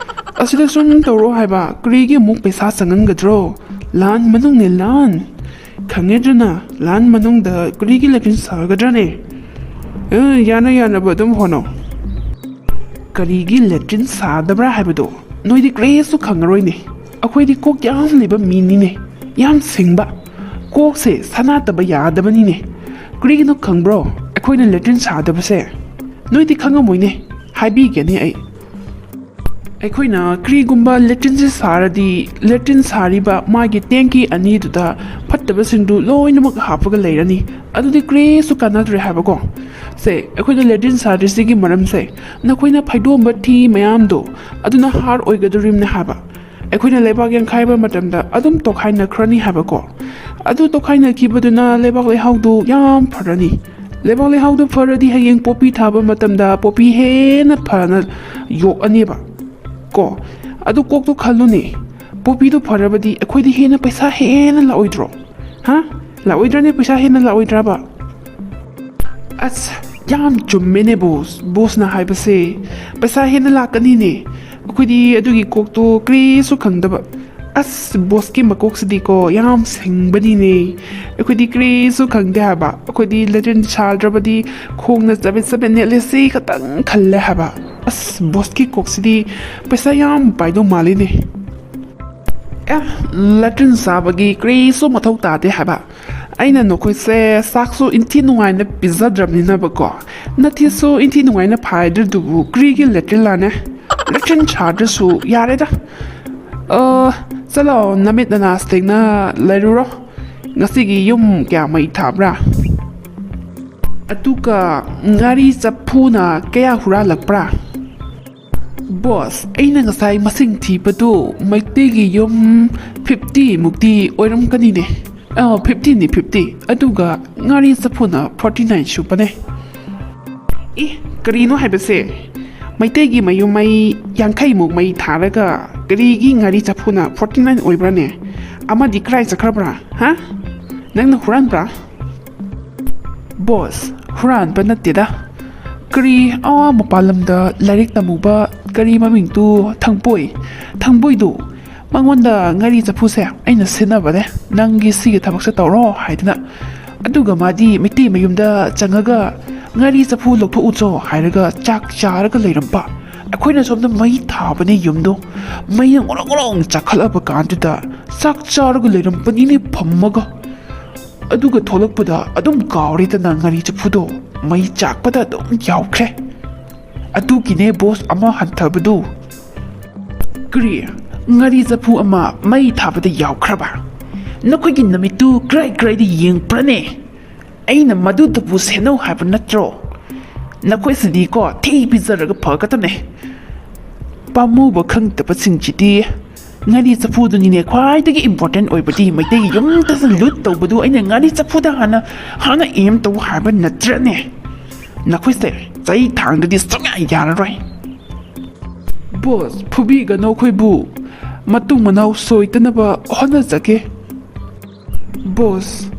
ꯑꯁꯤꯗ ꯁꯨꯝ ꯇꯧꯔꯣ ꯍꯥꯏꯕ, ꯀꯔꯤꯒꯤ ꯑꯃꯨꯛ ꯄꯩꯁꯥ ꯆꯪꯍꯟꯒꯗ꯭ꯔꯣ? ꯂꯥꯟ ꯃꯅꯨꯡꯅꯦ, ꯂꯥꯟ꯫ ꯈꯪꯉꯦꯗꯅ, ꯂꯥꯟ ꯃꯅꯨꯡꯗ ꯀꯔꯤꯒꯤ ꯂꯦꯇ꯭ꯔꯤꯟ ꯁꯥꯒꯗ꯭ꯔꯥꯅꯦ? ꯑ, ꯌꯥꯅ ꯌꯥꯅꯕ ꯑꯗꯨꯝ ꯍꯣꯠꯅꯧ꯫ ꯀꯔꯤꯒꯤ ꯂꯦꯇ꯭ꯔꯤꯟ ꯁꯥꯗꯕ꯭ꯔꯥ ꯍꯥꯏꯕꯗꯣ ꯅꯣꯏꯗꯤ ꯀꯔꯤꯁꯨ ꯈꯪꯉꯔꯣꯏꯅꯦ꯫ ꯑꯩꯈꯣꯏꯗꯤ ꯀꯣꯛ ꯌꯥꯝ ꯂꯩꯕ ꯃꯤꯅꯤꯅꯦ, ꯌꯥꯝ ꯁꯤꯡꯕ꯫ ꯀꯣꯛꯁꯦ ꯁꯅꯥꯇꯕ ꯌꯥꯗꯕꯅꯤꯅꯦ꯫ ꯀꯔꯤꯒꯤꯅꯣ ꯈꯪꯕ꯭ꯔꯣ ꯑꯩꯈꯣꯏꯅ ꯂꯦꯇ꯭ꯔꯤꯟ ꯁꯥꯗꯕꯁꯦ? ꯅꯣꯏꯗꯤ ꯈꯪꯉꯝꯃꯣꯏꯅꯦ, ꯍꯥꯏꯕꯤꯒꯦꯅꯦ ꯑꯩ꯫ ꯑꯩꯈꯣꯏꯅ ꯀꯔꯤꯒꯨꯝꯕ ꯂꯦꯇ꯭ꯔꯤꯟꯁꯦ ꯁꯥꯔꯗꯤ, ꯂꯦꯇ꯭ꯔꯤꯟ ꯁꯥꯔꯤꯕ ꯃꯥꯒꯤ ꯇꯦꯡꯀꯤ ꯑꯅꯤꯗꯨꯗ ꯐꯠꯇꯕꯁꯤꯡꯗꯨ ꯂꯣꯏꯅꯃꯛ ꯍꯥꯞꯄꯒ ꯂꯩꯔꯅꯤ꯫ ꯑꯗꯨꯗꯤ ꯀꯔꯤꯁꯨ ꯀꯥꯟꯅꯗ꯭ꯔꯦ ꯍꯥꯏꯕꯀꯣ꯫ ꯁꯦ, ꯑꯩꯈꯣꯏꯅ ꯂꯦꯇ꯭ꯔꯤꯟ ꯁꯥꯗ꯭ꯔꯤꯁꯤꯒꯤ ꯃꯔꯝꯁꯦ, ꯅꯈꯣꯏꯅ ꯐꯥꯏꯗꯣꯛꯑꯝꯕ ꯊꯤ ꯃꯌꯥꯝꯗꯣ, ꯑꯗꯨꯅ ꯍꯥꯔ ꯑꯣꯏꯒꯗꯧꯔꯤꯕꯅꯦ ꯍꯥꯏꯕ꯫ ꯑꯩꯈꯣꯏꯅ ꯂꯩꯕꯥꯛ ꯌꯥꯟꯈꯥꯏꯕ ꯃꯇꯝꯗ ꯑꯗꯨꯝ ꯇꯣꯈꯥꯏꯅꯈ꯭ꯔꯅꯤ ꯍꯥꯏꯕꯀꯣ꯫ ꯑꯗꯨ ꯇꯣꯈꯥꯏꯅꯈꯤꯕꯗꯨꯅ ꯂꯩꯕꯥꯛ ꯂꯩꯍꯥꯎꯗꯨ ꯌꯥꯝ ꯐꯔꯅꯤ꯫ ꯂꯩꯕꯥꯛ ꯂꯩꯍꯥꯎꯗꯨ ꯐꯔꯗꯤ ꯍꯌꯦꯡ ꯄꯣꯄꯤ ꯊꯥꯕ ꯃꯇꯝꯗ ꯄꯣꯄꯤ ꯍꯦꯟꯅ ꯐꯅ ꯌꯣꯛꯑꯅꯦꯕ ꯀꯣ꯫ ꯑꯗꯨ ꯀꯣꯛꯇꯣ ꯈꯜꯂꯨꯅꯦ, ꯄꯣꯄꯤꯗꯣ ꯐꯔꯕꯗꯤ ꯑꯩꯈꯣꯏꯗꯤ ꯍꯦꯟꯅ ꯄꯩꯁꯥ ꯍꯦꯟꯅ ꯂꯥꯛꯑꯣꯏꯗ꯭ꯔꯣ? ꯍꯥ? ꯂꯥꯛꯑꯣꯏꯗ꯭ꯔꯅꯦ? ꯄꯩꯁꯥ ꯍꯦꯟꯅ ꯂꯥꯛꯑꯣꯏꯗ꯭ꯔꯕ? ꯑꯁ, ꯌꯥꯝ ꯆꯨꯝꯃꯦꯅꯦ ꯕꯣꯁ꯫ ꯕꯣꯁꯅ ꯍꯥꯏꯕꯁꯦ ꯄꯩꯁꯥ ꯍꯦꯟꯅ ꯂꯥꯛꯀꯅꯤꯅꯦ꯫ ꯑꯩꯈꯣꯏꯗꯤ ꯑꯗꯨꯒꯤ ꯀꯣꯛꯇꯣ ꯀꯔꯤꯁꯨ ꯈꯪꯗꯕ꯫ ꯑꯁ, ꯕꯣꯁꯀꯤ ꯃꯀꯣꯛꯁꯤꯗꯤꯀꯣ ꯌꯥꯝ ꯁꯤꯡꯕꯅꯤꯅꯦ꯫ ꯑꯩꯈꯣꯏꯗꯤ ꯀꯔꯤꯁꯨ ꯈꯪꯗꯦ ꯍꯥꯏꯕ꯫ ꯑꯩꯈꯣꯏꯗꯤ ꯂꯦꯇ꯭ꯔꯤꯟ ꯁꯥꯗ꯭ꯔꯕꯗꯤ ꯈꯣꯡꯅ ꯆꯕꯦꯠ ꯆꯕꯦꯠ ꯅꯦꯠꯂꯦ ꯁꯤ ꯈꯛꯇꯪ ꯈꯜꯂꯦ ꯍꯥꯏꯕ꯫ ꯑꯁ, ꯕꯣꯁꯀꯤ ꯀꯣꯛꯁꯤꯗꯤ ꯄꯩꯁꯥ ꯌꯥꯝ ꯄꯥꯏꯗꯧ ꯃꯥꯜꯂꯤꯅꯦ꯫ ꯑꯦ, ꯂꯦꯇ꯭ꯔꯤꯟ ꯁꯥꯕꯒꯤ ꯀꯔꯤꯁꯨ ꯃꯊꯧ ꯇꯥꯗꯦ ꯍꯥꯏꯕ꯫ ꯑꯩꯅ ꯅꯈꯣꯏꯁꯦ ꯆꯥꯛꯁꯨ ꯏꯟꯊꯤ ꯅꯨꯡꯉꯥꯏꯅ ꯄꯤꯖꯗ꯭ꯔꯕꯅꯤꯅꯕꯀꯣ, ꯅꯊꯤꯁꯨ ꯏꯟꯊꯤ ꯅꯨꯡꯉꯥꯏꯅ ꯐꯥꯏꯗ꯭ꯔꯗꯨꯕꯨ ꯀꯔꯤꯒꯤ ꯂꯦꯇ꯭ꯔꯤꯟ ꯂꯥꯅꯦ? ꯂꯦꯇ꯭ꯔꯤꯟ ꯁꯥꯗ꯭ꯔꯁꯨ ꯌꯥꯔꯦꯗ꯫ ꯑ, ꯆꯠꯂꯣ, ꯅꯃꯤꯠ ꯅꯅꯥ ꯁꯦꯡꯅ ꯂꯩꯔꯨꯔꯣ꯫ ꯉꯁꯤꯒꯤ ꯌꯨꯝ ꯀꯌꯥ ꯃꯩ ꯊꯥꯕ꯭ꯔꯥ? ꯑꯗꯨꯒ ꯉꯥꯔꯤ ꯆꯐꯨꯅ ꯀꯌꯥ ꯍꯨꯔꯥꯜꯂꯛꯄ꯭ꯔꯥ? ꯕꯣꯁ, ꯑꯩꯅ ꯉꯁꯥꯏ ꯃꯁꯤꯡ ꯊꯤꯕꯗꯨ ꯃꯩꯇꯩꯒꯤ ꯌꯨꯝ fifty ꯃꯨꯛꯇꯤ ꯑꯣꯏꯔꯝꯒꯅꯤꯅꯦ꯫ ꯑ, fifty ꯅꯤ, fifty꯫ ꯑꯗꯨꯒ ꯉꯥꯔꯤ ꯆꯐꯨꯅ forty nine ꯁꯨꯕꯅꯦ꯫ ꯏ, ꯀꯔꯤꯅꯣ ꯍꯥꯏꯕꯁꯦ? ꯃꯩꯇꯩꯒꯤ ꯃꯌꯨꯝ ꯃꯩ ꯌꯥꯡꯈꯩ ꯃꯨꯛ ꯃꯩ ꯊꯥꯔꯒ ꯀꯔꯤꯒꯤ ꯉꯥꯔꯤ ꯆꯐꯨꯅ forty nine ꯑꯣꯏꯕ꯭ꯔꯥꯅꯦ? ꯑꯃꯗꯤ ꯀꯔꯥꯏ ꯆꯠꯈ꯭ꯔꯕ꯭ꯔꯥ? ꯍꯥ? ꯅꯪꯅ ꯍꯨꯔꯥꯟꯕ꯭ꯔꯥ? ꯕꯣꯁ, ꯍꯨꯔꯥꯟꯕ ꯅꯠꯇꯦꯗ꯫ ꯀꯔꯤ, ꯑꯥ, ꯃꯄꯥꯟ ꯂꯝꯗ ꯂꯥꯏꯔꯤꯛ ꯇꯝꯃꯨꯕ ꯀꯔꯤ ꯃꯃꯤꯡꯗꯨ? ꯊꯪꯕꯣꯏ꯫ ꯊꯪꯕꯣꯏꯗꯨ꯫ ꯃꯉꯣꯟꯗ ꯉꯥꯔꯤ ꯆꯐꯨꯁꯦ ꯑꯩꯅ ꯁꯤꯟꯅꯕꯅꯦ, "ꯅꯪꯒꯤ ꯁꯤꯒꯤ ꯊꯕꯛꯁꯦ ꯇꯧꯔꯣ" ꯍꯥꯏꯗꯅ꯫ ꯑꯗꯨꯒ ꯃꯥꯗꯤ ꯃꯩꯇꯩ ꯃꯌꯨꯝꯗ ꯆꯪꯉꯒ "ꯉꯥꯔꯤ ꯆꯐꯨ ꯂꯧꯊꯣꯛꯎꯆꯣ" ꯍꯥꯏꯔꯒ ꯆꯥꯛ ꯆꯥꯔꯒ ꯂꯩꯔꯝꯕ꯫ ꯑꯩꯈꯣꯏꯅ ꯁꯣꯝꯗ ꯃꯩ ꯊꯥꯕꯅꯦ ꯌꯨꯝꯗꯣ꯫ ꯃꯩ ꯉꯣꯔꯣꯡ ꯉꯣꯔꯣꯡ ꯆꯥꯛꯈꯠꯂꯕ ꯀꯥꯟꯗꯨꯗ ꯆꯥꯛ ꯆꯥꯔꯒ ꯂꯩꯔꯝꯕꯅꯤꯅꯦ ꯐꯝꯃꯒ꯫ ꯑꯗꯨꯒ ꯊꯣꯛꯂꯛꯄꯗ ꯑꯗꯨꯝ ꯀꯥꯎꯔꯦꯗꯅ ꯉꯥꯔꯤ ꯆꯐꯨꯗꯣ꯫ ꯃꯩ ꯆꯥꯛꯄꯗ ꯑꯗꯨꯝ ꯌꯥꯎꯈ꯭ꯔꯦ꯫ ꯑꯗꯨꯒꯤꯅꯦ ꯕꯣꯁ ꯑꯃ ꯍꯟꯊꯕꯗꯨ꯫ ꯀꯔꯤ? ꯉꯥꯔꯤ ꯆꯐꯨ ꯑꯃ ꯃꯩ ꯊꯥꯕꯗ ꯌꯥꯎꯈ꯭ꯔꯕ? ꯅꯈꯣꯏꯒꯤ ꯅꯃꯤꯠꯇꯨ ꯀꯔꯥꯏ ꯀꯔꯥꯏꯗ ꯌꯦꯡꯕ꯭ꯔꯅꯦ? ꯑꯩꯅ ꯃꯗꯨꯗꯕꯨ ꯁꯦꯟꯅꯧ ꯍꯥꯏꯕ ꯅꯠꯇ꯭ꯔꯣ? ꯅꯈꯣꯏꯁꯤꯗꯤꯀꯣ ꯊꯤ ꯄꯤꯖꯔꯒ ꯐꯒꯗꯕꯅꯦ꯫ ꯄꯥꯝꯃꯨꯕ ꯈꯪꯗꯕꯁꯤꯡꯁꯤꯗꯤ꯫ ꯉꯥꯔꯤ ꯆꯐꯨꯗꯨꯅꯤꯅꯦ ꯈ꯭ꯋꯥꯏꯗꯒꯤ important ꯑꯣꯏꯕꯗꯤ꯫ ꯃꯩꯇꯩꯒꯤ ꯌꯨꯝꯗꯁꯨ loot ꯇꯧꯕꯗꯨ ꯑꯩꯅ ꯉꯥꯔꯤ ꯆꯐꯨꯗ ꯍꯥꯟꯅ, ꯍꯥꯟꯅ aim ꯇꯧ ꯍꯥꯏꯕ ꯅꯠꯇ꯭ꯔꯅꯦ? ꯅꯈꯣꯏꯁꯦ ꯆꯩ ꯊꯥꯡꯗꯗꯤ ꯁꯨꯡꯌꯥ ꯌꯥꯔꯔꯣꯏ꯫ ꯕꯣꯁ, ꯐꯨꯕꯤꯒꯅꯨ ꯑꯩꯈꯣꯏꯕꯨ꯫ ꯃꯇꯨꯡ ꯃꯅꯥꯎ ꯁꯣꯏꯗꯅꯕ ꯍꯣꯠꯅꯖꯒꯦ꯫ ꯕꯣꯁ,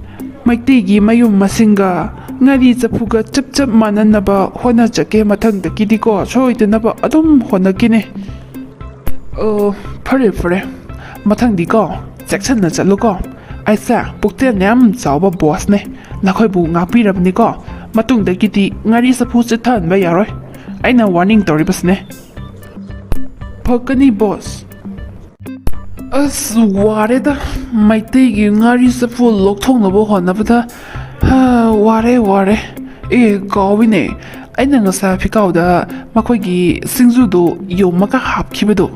ꯃꯩꯇꯩꯒꯤ ꯃꯌꯨꯝ ꯃꯁꯤꯡꯒ ꯉꯥꯔꯤ ꯆꯐꯨꯒ ꯆꯞ ꯆꯞ ꯃꯥꯟꯅꯅꯕ ꯍꯣꯠꯅꯖꯒꯦ꯫ ꯃꯊꯪꯗꯒꯤꯗꯤꯀꯣ ꯁꯣꯏꯗꯅꯕ ꯑꯗꯨꯝ ꯍꯣꯠꯅꯒꯦꯅꯦ꯫ ꯑꯣ, ꯐꯔꯦ ꯐꯔꯦ, ꯃꯊꯪꯗꯤꯀꯣ ꯆꯦꯛꯁꯤꯟꯅ ꯆꯠꯂꯨꯀꯣ꯫ ꯑꯩꯁꯦ ꯄꯨꯛꯆꯦꯜ ꯌꯥꯝ ꯆꯥꯎꯕ ꯕꯣꯁꯅꯦ, ꯅꯈꯣꯏꯕꯨ ꯉꯥꯛꯄꯤꯔꯕꯅꯤꯀꯣ꯫ ꯃꯇꯨꯡꯗꯒꯤꯗꯤ ꯉꯥꯔꯤ ꯆꯐꯨ ꯆꯤꯠꯊꯍꯟꯕ ꯌꯥꯔꯣꯏ꯫ ꯑꯩꯅ warning ꯇꯧꯔꯤꯕꯁꯤꯅꯦ꯫ ꯐꯀꯅꯤ ꯕꯣꯁ꯫ ꯑꯁ, ꯋꯥꯔꯦꯗ꯫ ꯃꯩꯇꯩꯒꯤ ꯉꯥꯔꯤ ꯆꯐꯨ ꯂꯧꯊꯣꯛꯅꯕ ꯍꯣꯠꯅꯕꯗ, ꯍꯥ, ꯋꯥꯔꯦ, ꯋꯥꯔꯦ꯫ ꯑꯦ, ꯀꯥꯎꯏꯅꯦ, ꯑꯩꯅ ꯉꯁꯥꯏ ꯐꯤꯀꯥꯎꯗ ꯃꯈꯣꯏꯒꯤ ꯁꯤꯡꯖꯨꯗꯣ ꯌꯣꯝꯃꯒ ꯍꯥꯞꯈꯤꯕꯗꯣ꯫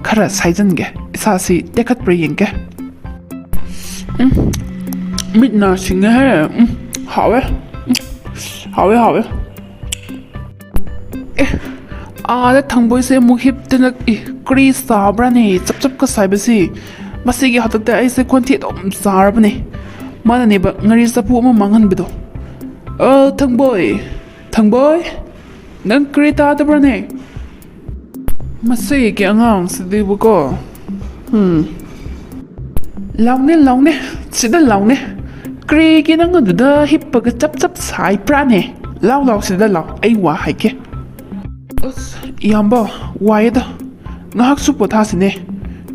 ꯈꯔ ꯁꯥꯏꯖꯟꯒꯦ, ꯏꯁꯥꯁꯤ ꯇꯦꯛꯈꯠꯄ꯭ꯔꯥ ꯌꯦꯡꯒꯦ꯫ ꯎꯝ, ꯃꯤꯠ ꯅꯥ ꯁꯤꯡꯉꯦꯍꯦ꯫ ꯎꯝ, ꯍꯥꯎꯋꯦ꯫ ꯎꯝ, ꯍꯥꯎꯋꯦ, ꯍꯥꯎꯋꯦ꯫ ꯑꯦ, ꯑꯥꯗ ꯊꯪꯕꯣꯏꯁꯦ ꯑꯃꯨꯛ ꯍꯤꯞꯇꯅ, ꯏ, ꯀꯔꯤ ꯆꯥꯕ꯭ꯔꯥꯅꯦ? ꯆꯞ ꯆꯞꯀ ꯁꯥꯏꯕꯁꯤ꯫ ꯃꯁꯤꯒꯤ ꯍꯥꯛꯇꯛꯇ ꯑꯩꯁꯦ ꯈꯣꯟꯊꯤ ꯑꯗꯨꯝ ꯆꯥꯔꯕꯅꯦ꯫ ꯃꯥꯅꯅꯦꯕ ꯉꯥꯔꯤ ꯆꯐꯨ ꯑꯃ ꯃꯥꯡꯍꯟꯕꯗꯣ꯫ ꯑ, ꯊꯪꯕꯣꯏ, ꯊꯪꯕꯣꯏ, ꯅꯪ ꯀꯔꯤ ꯇꯥꯗꯕ꯭ꯔꯥꯅꯦ? ꯃꯁꯤꯒꯤ ꯑꯉꯥꯡꯁꯤꯗꯤꯕꯀꯣ꯫ ꯎꯝ꯫ ꯂꯥꯎꯅꯦ, ꯂꯥꯎꯅꯦ, ꯁꯤꯗ ꯂꯥꯎꯅꯦ꯫ ꯀꯔꯤꯒꯤ ꯅꯪ ꯑꯗꯨꯗ ꯍꯤꯞꯄꯒ ꯆꯞ ꯆꯞ ꯁꯥꯏꯕ꯭ꯔꯥꯅꯦ? ꯂꯥꯎ, ꯂꯥꯎ, ꯁꯤꯗ ꯂꯥꯎ, ꯑꯩ ꯋꯥ ꯍꯥꯏꯒꯦ꯫ ꯑꯁ, ꯏꯌꯥꯝꯕ, ꯋꯥꯏꯌꯦꯗ꯫ ꯉꯥꯏꯍꯥꯛꯁꯨ ꯄꯣꯊꯥꯁꯤꯅꯦ꯫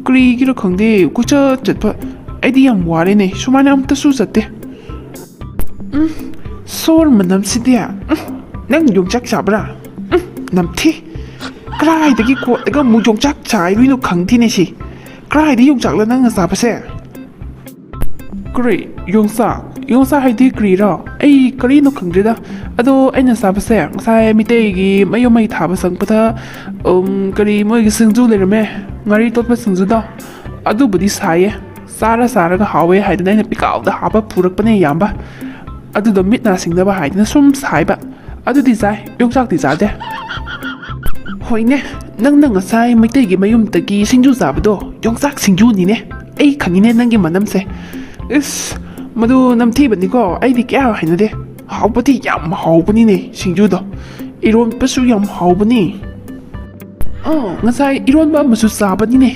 ꯀꯔꯤꯒꯤꯔ ꯈꯪꯗꯦ, ꯀꯣꯏꯆꯠ ꯆꯠꯄ꯫ ꯑꯩꯗꯤ ꯌꯥꯝ ꯋꯥꯔꯦꯅꯦ, ꯁꯨꯃꯥꯏꯅ ꯑꯝꯇꯁꯨ ꯆꯠꯇꯦ꯫ ꯎꯝ, ꯁꯣꯔ ꯃꯅꯝꯁꯤꯗꯤ꯫ ꯎꯝ, ꯅꯪ ꯌꯣꯡꯆꯥꯛ ꯆꯥꯕ꯭ꯔꯥ? ꯎꯝ, ꯅꯝꯊꯤ꯫ ꯀꯗꯥꯏꯗꯒꯤ ꯀꯣꯠꯂꯒ ꯑꯃꯨꯛ ꯌꯣꯡꯆꯥꯛ ꯆꯥꯏꯔꯤꯅꯣ ꯈꯪꯗꯦꯅꯦ ꯁꯤ꯫ ꯀꯗꯥꯏꯗ ꯌꯣꯡꯆꯥꯛꯂ ꯅꯪꯅ ꯆꯥꯕꯁꯦ? ꯀꯔꯤ? ꯌꯣꯡꯆꯥꯛ? ꯌꯣꯡꯆꯥꯛ ꯍꯥꯏꯗꯤ ꯀꯔꯤꯔꯣ? ꯑꯩ ꯀꯔꯤꯅꯣ ꯈꯪꯗ꯭ꯔꯦꯗ꯫ ꯑꯗꯣ ꯑꯩꯅ ꯆꯥꯕꯁꯦ ꯉꯁꯥꯏ ꯃꯤꯇꯩꯒꯤ ꯃꯌꯨꯝ ꯃꯩ ꯊꯥꯕ ꯆꯪꯕꯗ, ꯎꯝ, ꯀꯔꯤ ꯃꯣꯏꯒꯤ ꯁꯤꯡꯖꯨ ꯂꯩꯔꯝꯃꯦ, ꯉꯥꯔꯤ ꯇꯣꯠꯄ ꯁꯤꯡꯖꯨꯗꯣ, ꯑꯗꯨꯕꯨꯗꯤ ꯁꯥꯏꯌꯦ꯫ ꯆꯥꯔ ꯆꯥꯔꯒ ꯍꯥꯎꯋꯦ ꯍꯥꯏꯗꯅ ꯑꯩꯅ ꯄꯤꯀꯥꯎꯗ ꯍꯥꯞꯄ ꯄꯨꯔꯛꯄꯅꯦ ꯏꯌꯥꯝꯕ꯫ ꯑꯗꯨꯗꯣ ꯃꯤꯠ ꯅꯥ ꯁꯤꯡꯅꯕ ꯍꯥꯏꯗꯅ ꯁꯨꯝ ꯁꯥꯏꯕ꯫ ꯑꯗꯨꯗꯤ ꯆꯥꯏ, ꯌꯣꯡꯆꯥꯛꯇꯤ ꯆꯥꯗꯦ꯫ ꯍꯣꯏꯅꯦ, ꯅꯪꯅ ꯉꯁꯥꯏ ꯃꯩꯇꯩꯒꯤ ꯃꯌꯨꯝꯗꯒꯤ ꯁꯤꯡꯖꯨ ꯆꯥꯕꯗꯣ ꯌꯣꯡꯆꯥꯛ ꯁꯤꯡꯖꯨꯅꯤꯅꯦ꯫ ꯑꯩ ꯈꯪꯉꯤꯅꯦ ꯅꯪꯒꯤ ꯃꯅꯝꯁꯦ꯫ ꯏꯁ, ꯃꯗꯨ ꯅꯝꯊꯤꯕꯅꯤꯀꯣ, ꯑꯩꯗꯤ ꯀꯌꯥ ꯍꯩꯅꯗꯦ꯫ ꯍꯥꯎꯕꯗꯤ ꯌꯥꯝ ꯍꯥꯎꯕꯅꯤꯅꯦ ꯁꯤꯡꯖꯨꯗꯣ꯫ ꯏꯔꯣꯟꯕꯁꯨ ꯌꯥꯝ ꯍꯥꯎꯕꯅꯤ꯫ ꯑꯥ, ꯉꯁꯥꯏ ꯏꯔꯣꯟꯕ ꯑꯃꯁꯨ ꯆꯥꯕꯅꯤꯅꯦ꯫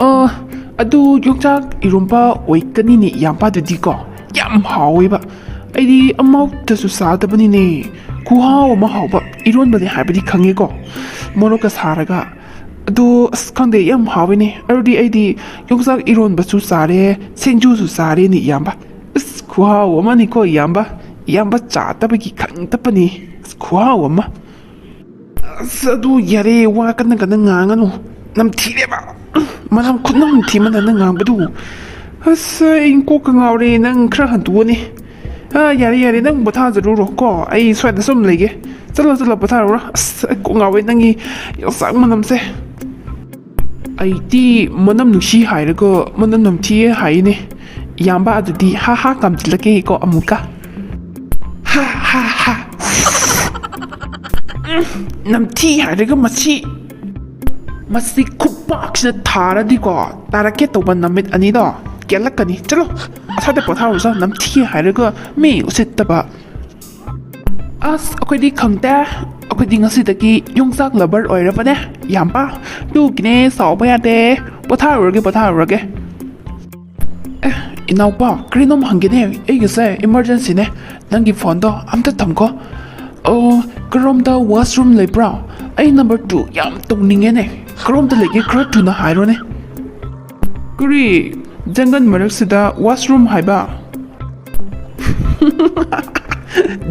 ꯑꯥ, ꯑꯗꯨ ꯌꯣꯡꯆꯥꯛ ꯏꯔꯣꯟꯕ ꯑꯣꯏꯒꯅꯤꯅꯦ ꯏꯌꯥꯝꯕꯗꯨꯗꯤꯀꯣ꯫ ꯌꯥꯝ ꯍꯥꯎꯋꯦꯕ꯫ ꯑꯩꯗꯤ ꯑꯃꯨꯛꯇꯁꯨ ꯆꯥꯗꯕꯅꯤꯅꯦ꯫ ꯈꯨꯍꯥꯎ ꯑꯃ ꯍꯥꯎꯕ꯫ ꯏꯔꯣꯟꯕꯅꯦ ꯍꯥꯏꯕꯗꯤ ꯈꯪꯉꯦꯀꯣ꯫ ꯃꯣꯔꯣꯛꯀ ꯁꯥꯔꯒ꯫ ꯑꯗꯨ ꯑꯁ ꯈꯪꯗꯦ, ꯌꯥꯝ ꯍꯥꯎꯋꯤꯅꯦ꯫ ꯑꯗꯨꯗꯤ ꯑꯩꯗꯤ ꯌꯣꯡꯆꯥꯛ ꯏꯔꯣꯟꯕꯁꯨ ꯆꯥꯔꯦ, ꯁꯤꯡꯖꯨꯁꯨ ꯆꯥꯔꯦꯅꯦ ꯏꯌꯥꯝꯕ꯫ ꯑꯁ ꯈꯨꯍꯥꯎ ꯑꯃꯅꯤꯀꯣ ꯏꯌꯥꯝꯕ꯫ ꯏꯌꯥꯝꯕ ꯆꯥꯗꯕꯒꯤ ꯈꯪꯗꯕꯅꯤ꯫ ꯑꯁ ꯈꯨꯍꯥꯎ ꯑꯃ꯫ ꯑꯁ, ꯑꯗꯨ ꯌꯥꯔꯦ, ꯋꯥ ꯀꯟꯅ ꯀꯟꯅ ꯉꯥꯡꯉꯅꯨ꯫ ꯅꯝꯊꯤꯔꯦꯕ꯫ ꯃꯅꯝ ꯈꯨꯅꯝꯊꯤ ꯑꯃ ꯅꯪꯅ ꯉꯥꯡꯕꯗꯨ꯫ ꯑꯁ, ꯑꯩ ꯀꯣꯛꯀ ꯉꯥꯎꯔꯦ, ꯅꯪ ꯈꯔ ꯍꯟꯇꯣꯛꯑꯅꯤ꯫ ꯑ, ꯌꯥꯔꯦ, ꯌꯥꯔꯦ, ꯅꯪ ꯄꯣꯊꯥꯖꯔꯨꯔꯣ ꯀꯣ, ꯑꯩ ꯁ꯭ꯋꯥꯏꯗ ꯁꯨꯝ ꯂꯩꯒꯦ꯫ ꯆꯠꯂꯣ, ꯆꯠꯂꯣ, ꯄꯣꯊꯥꯔꯨꯔꯣ꯫ ꯑꯁ, ꯑꯩ ꯀꯣꯛ ꯉꯥꯎꯋꯦ ꯅꯪꯒꯤ ꯌꯣꯡꯆꯥꯛ ꯃꯅꯝꯁꯦ꯫ ꯑꯩꯗꯤ ꯃꯅꯝ ꯅꯨꯡꯁꯤ ꯍꯥꯏꯔꯒ ꯃꯅꯝ ꯅꯝꯊꯤꯌꯦ ꯍꯥꯏꯅꯦ꯫ ꯏꯌꯥꯝꯕ ꯑꯗꯨꯗꯤ ꯍꯥ ꯍꯥ ꯀꯥꯝꯁꯤꯜꯂꯒꯦꯀꯣ ꯑꯃꯨꯛꯀ꯫ ꯍꯥ ꯍꯥ ꯍꯥ꯫ ꯎꯝ, ꯅꯝꯊꯤ ꯍꯥꯏꯔꯒ ꯃꯁꯤ꯫ ꯃꯁꯤ ꯈꯨꯄꯥꯛꯁꯤꯗ ꯊꯥꯔꯗꯤꯀꯣ, ꯇꯥꯔꯛꯀꯦ ꯇꯧꯕ ꯅꯨꯃꯤꯠ ꯑꯅꯤꯗꯣ ꯀꯦꯜꯂꯛꯀꯅꯤ꯫ ꯆꯠꯂꯣ, ꯑꯁꯥꯗ ꯄꯣꯊꯥꯔꯨꯁꯣ, ꯅꯝꯊꯤ ꯍꯥꯏꯔꯒ ꯃꯤ ꯎꯁꯤꯠꯇꯕ꯫ ꯑꯁ, ꯑꯩꯈꯣꯏꯗꯤ ꯈꯪꯗꯦ꯫ ꯑꯩꯈꯣꯏꯗꯤ ꯉꯁꯤꯗꯒꯤ ꯌꯣꯡꯆꯥꯛ ꯂꯕꯔ ꯑꯣꯏꯔꯕꯅꯦ, ꯏꯌꯥꯝꯕ꯫ ꯑꯗꯨꯒꯤꯅꯦ ꯁꯥꯎꯕ ꯌꯥꯗꯦ꯫ ꯄꯣꯊꯥꯔꯨꯔꯒꯦ, ꯄꯣꯊꯥꯔꯨꯔꯒꯦ꯫ ꯑꯦ, ꯏꯅꯥꯎꯄꯥ, ꯀꯔꯤꯅꯣꯝ ꯍꯪꯒꯦꯅꯦ꯫ ꯑꯩꯒꯤꯁꯦ ꯏꯃꯥꯔꯖꯦꯟꯁꯤꯅꯦ꯫ ꯅꯪꯒꯤ ꯐꯣꯟꯗꯣ ꯑꯝꯇ ꯊꯝꯈꯣ꯫ ꯑꯣ, ꯀꯔꯣꯝꯗ ꯋꯥꯁꯔꯨꯝ ꯂꯩꯕ꯭ꯔꯥ? ꯑꯩ ꯅꯝꯕꯔ ꯇꯨ ꯌꯥꯝ ꯇꯧꯅꯤꯡꯉꯦꯅꯦ꯫ ꯀꯔꯣꯝꯗ ꯂꯩꯒꯦ? ꯈꯔ ꯊꯨꯅ ꯍꯥꯏꯔꯣꯅꯦ꯫ ꯀꯔꯤ? ꯖꯪꯒꯜ ꯃꯔꯛꯁꯤꯗ ꯋꯥꯁꯔꯨꯝ ꯍꯥꯏꯕ?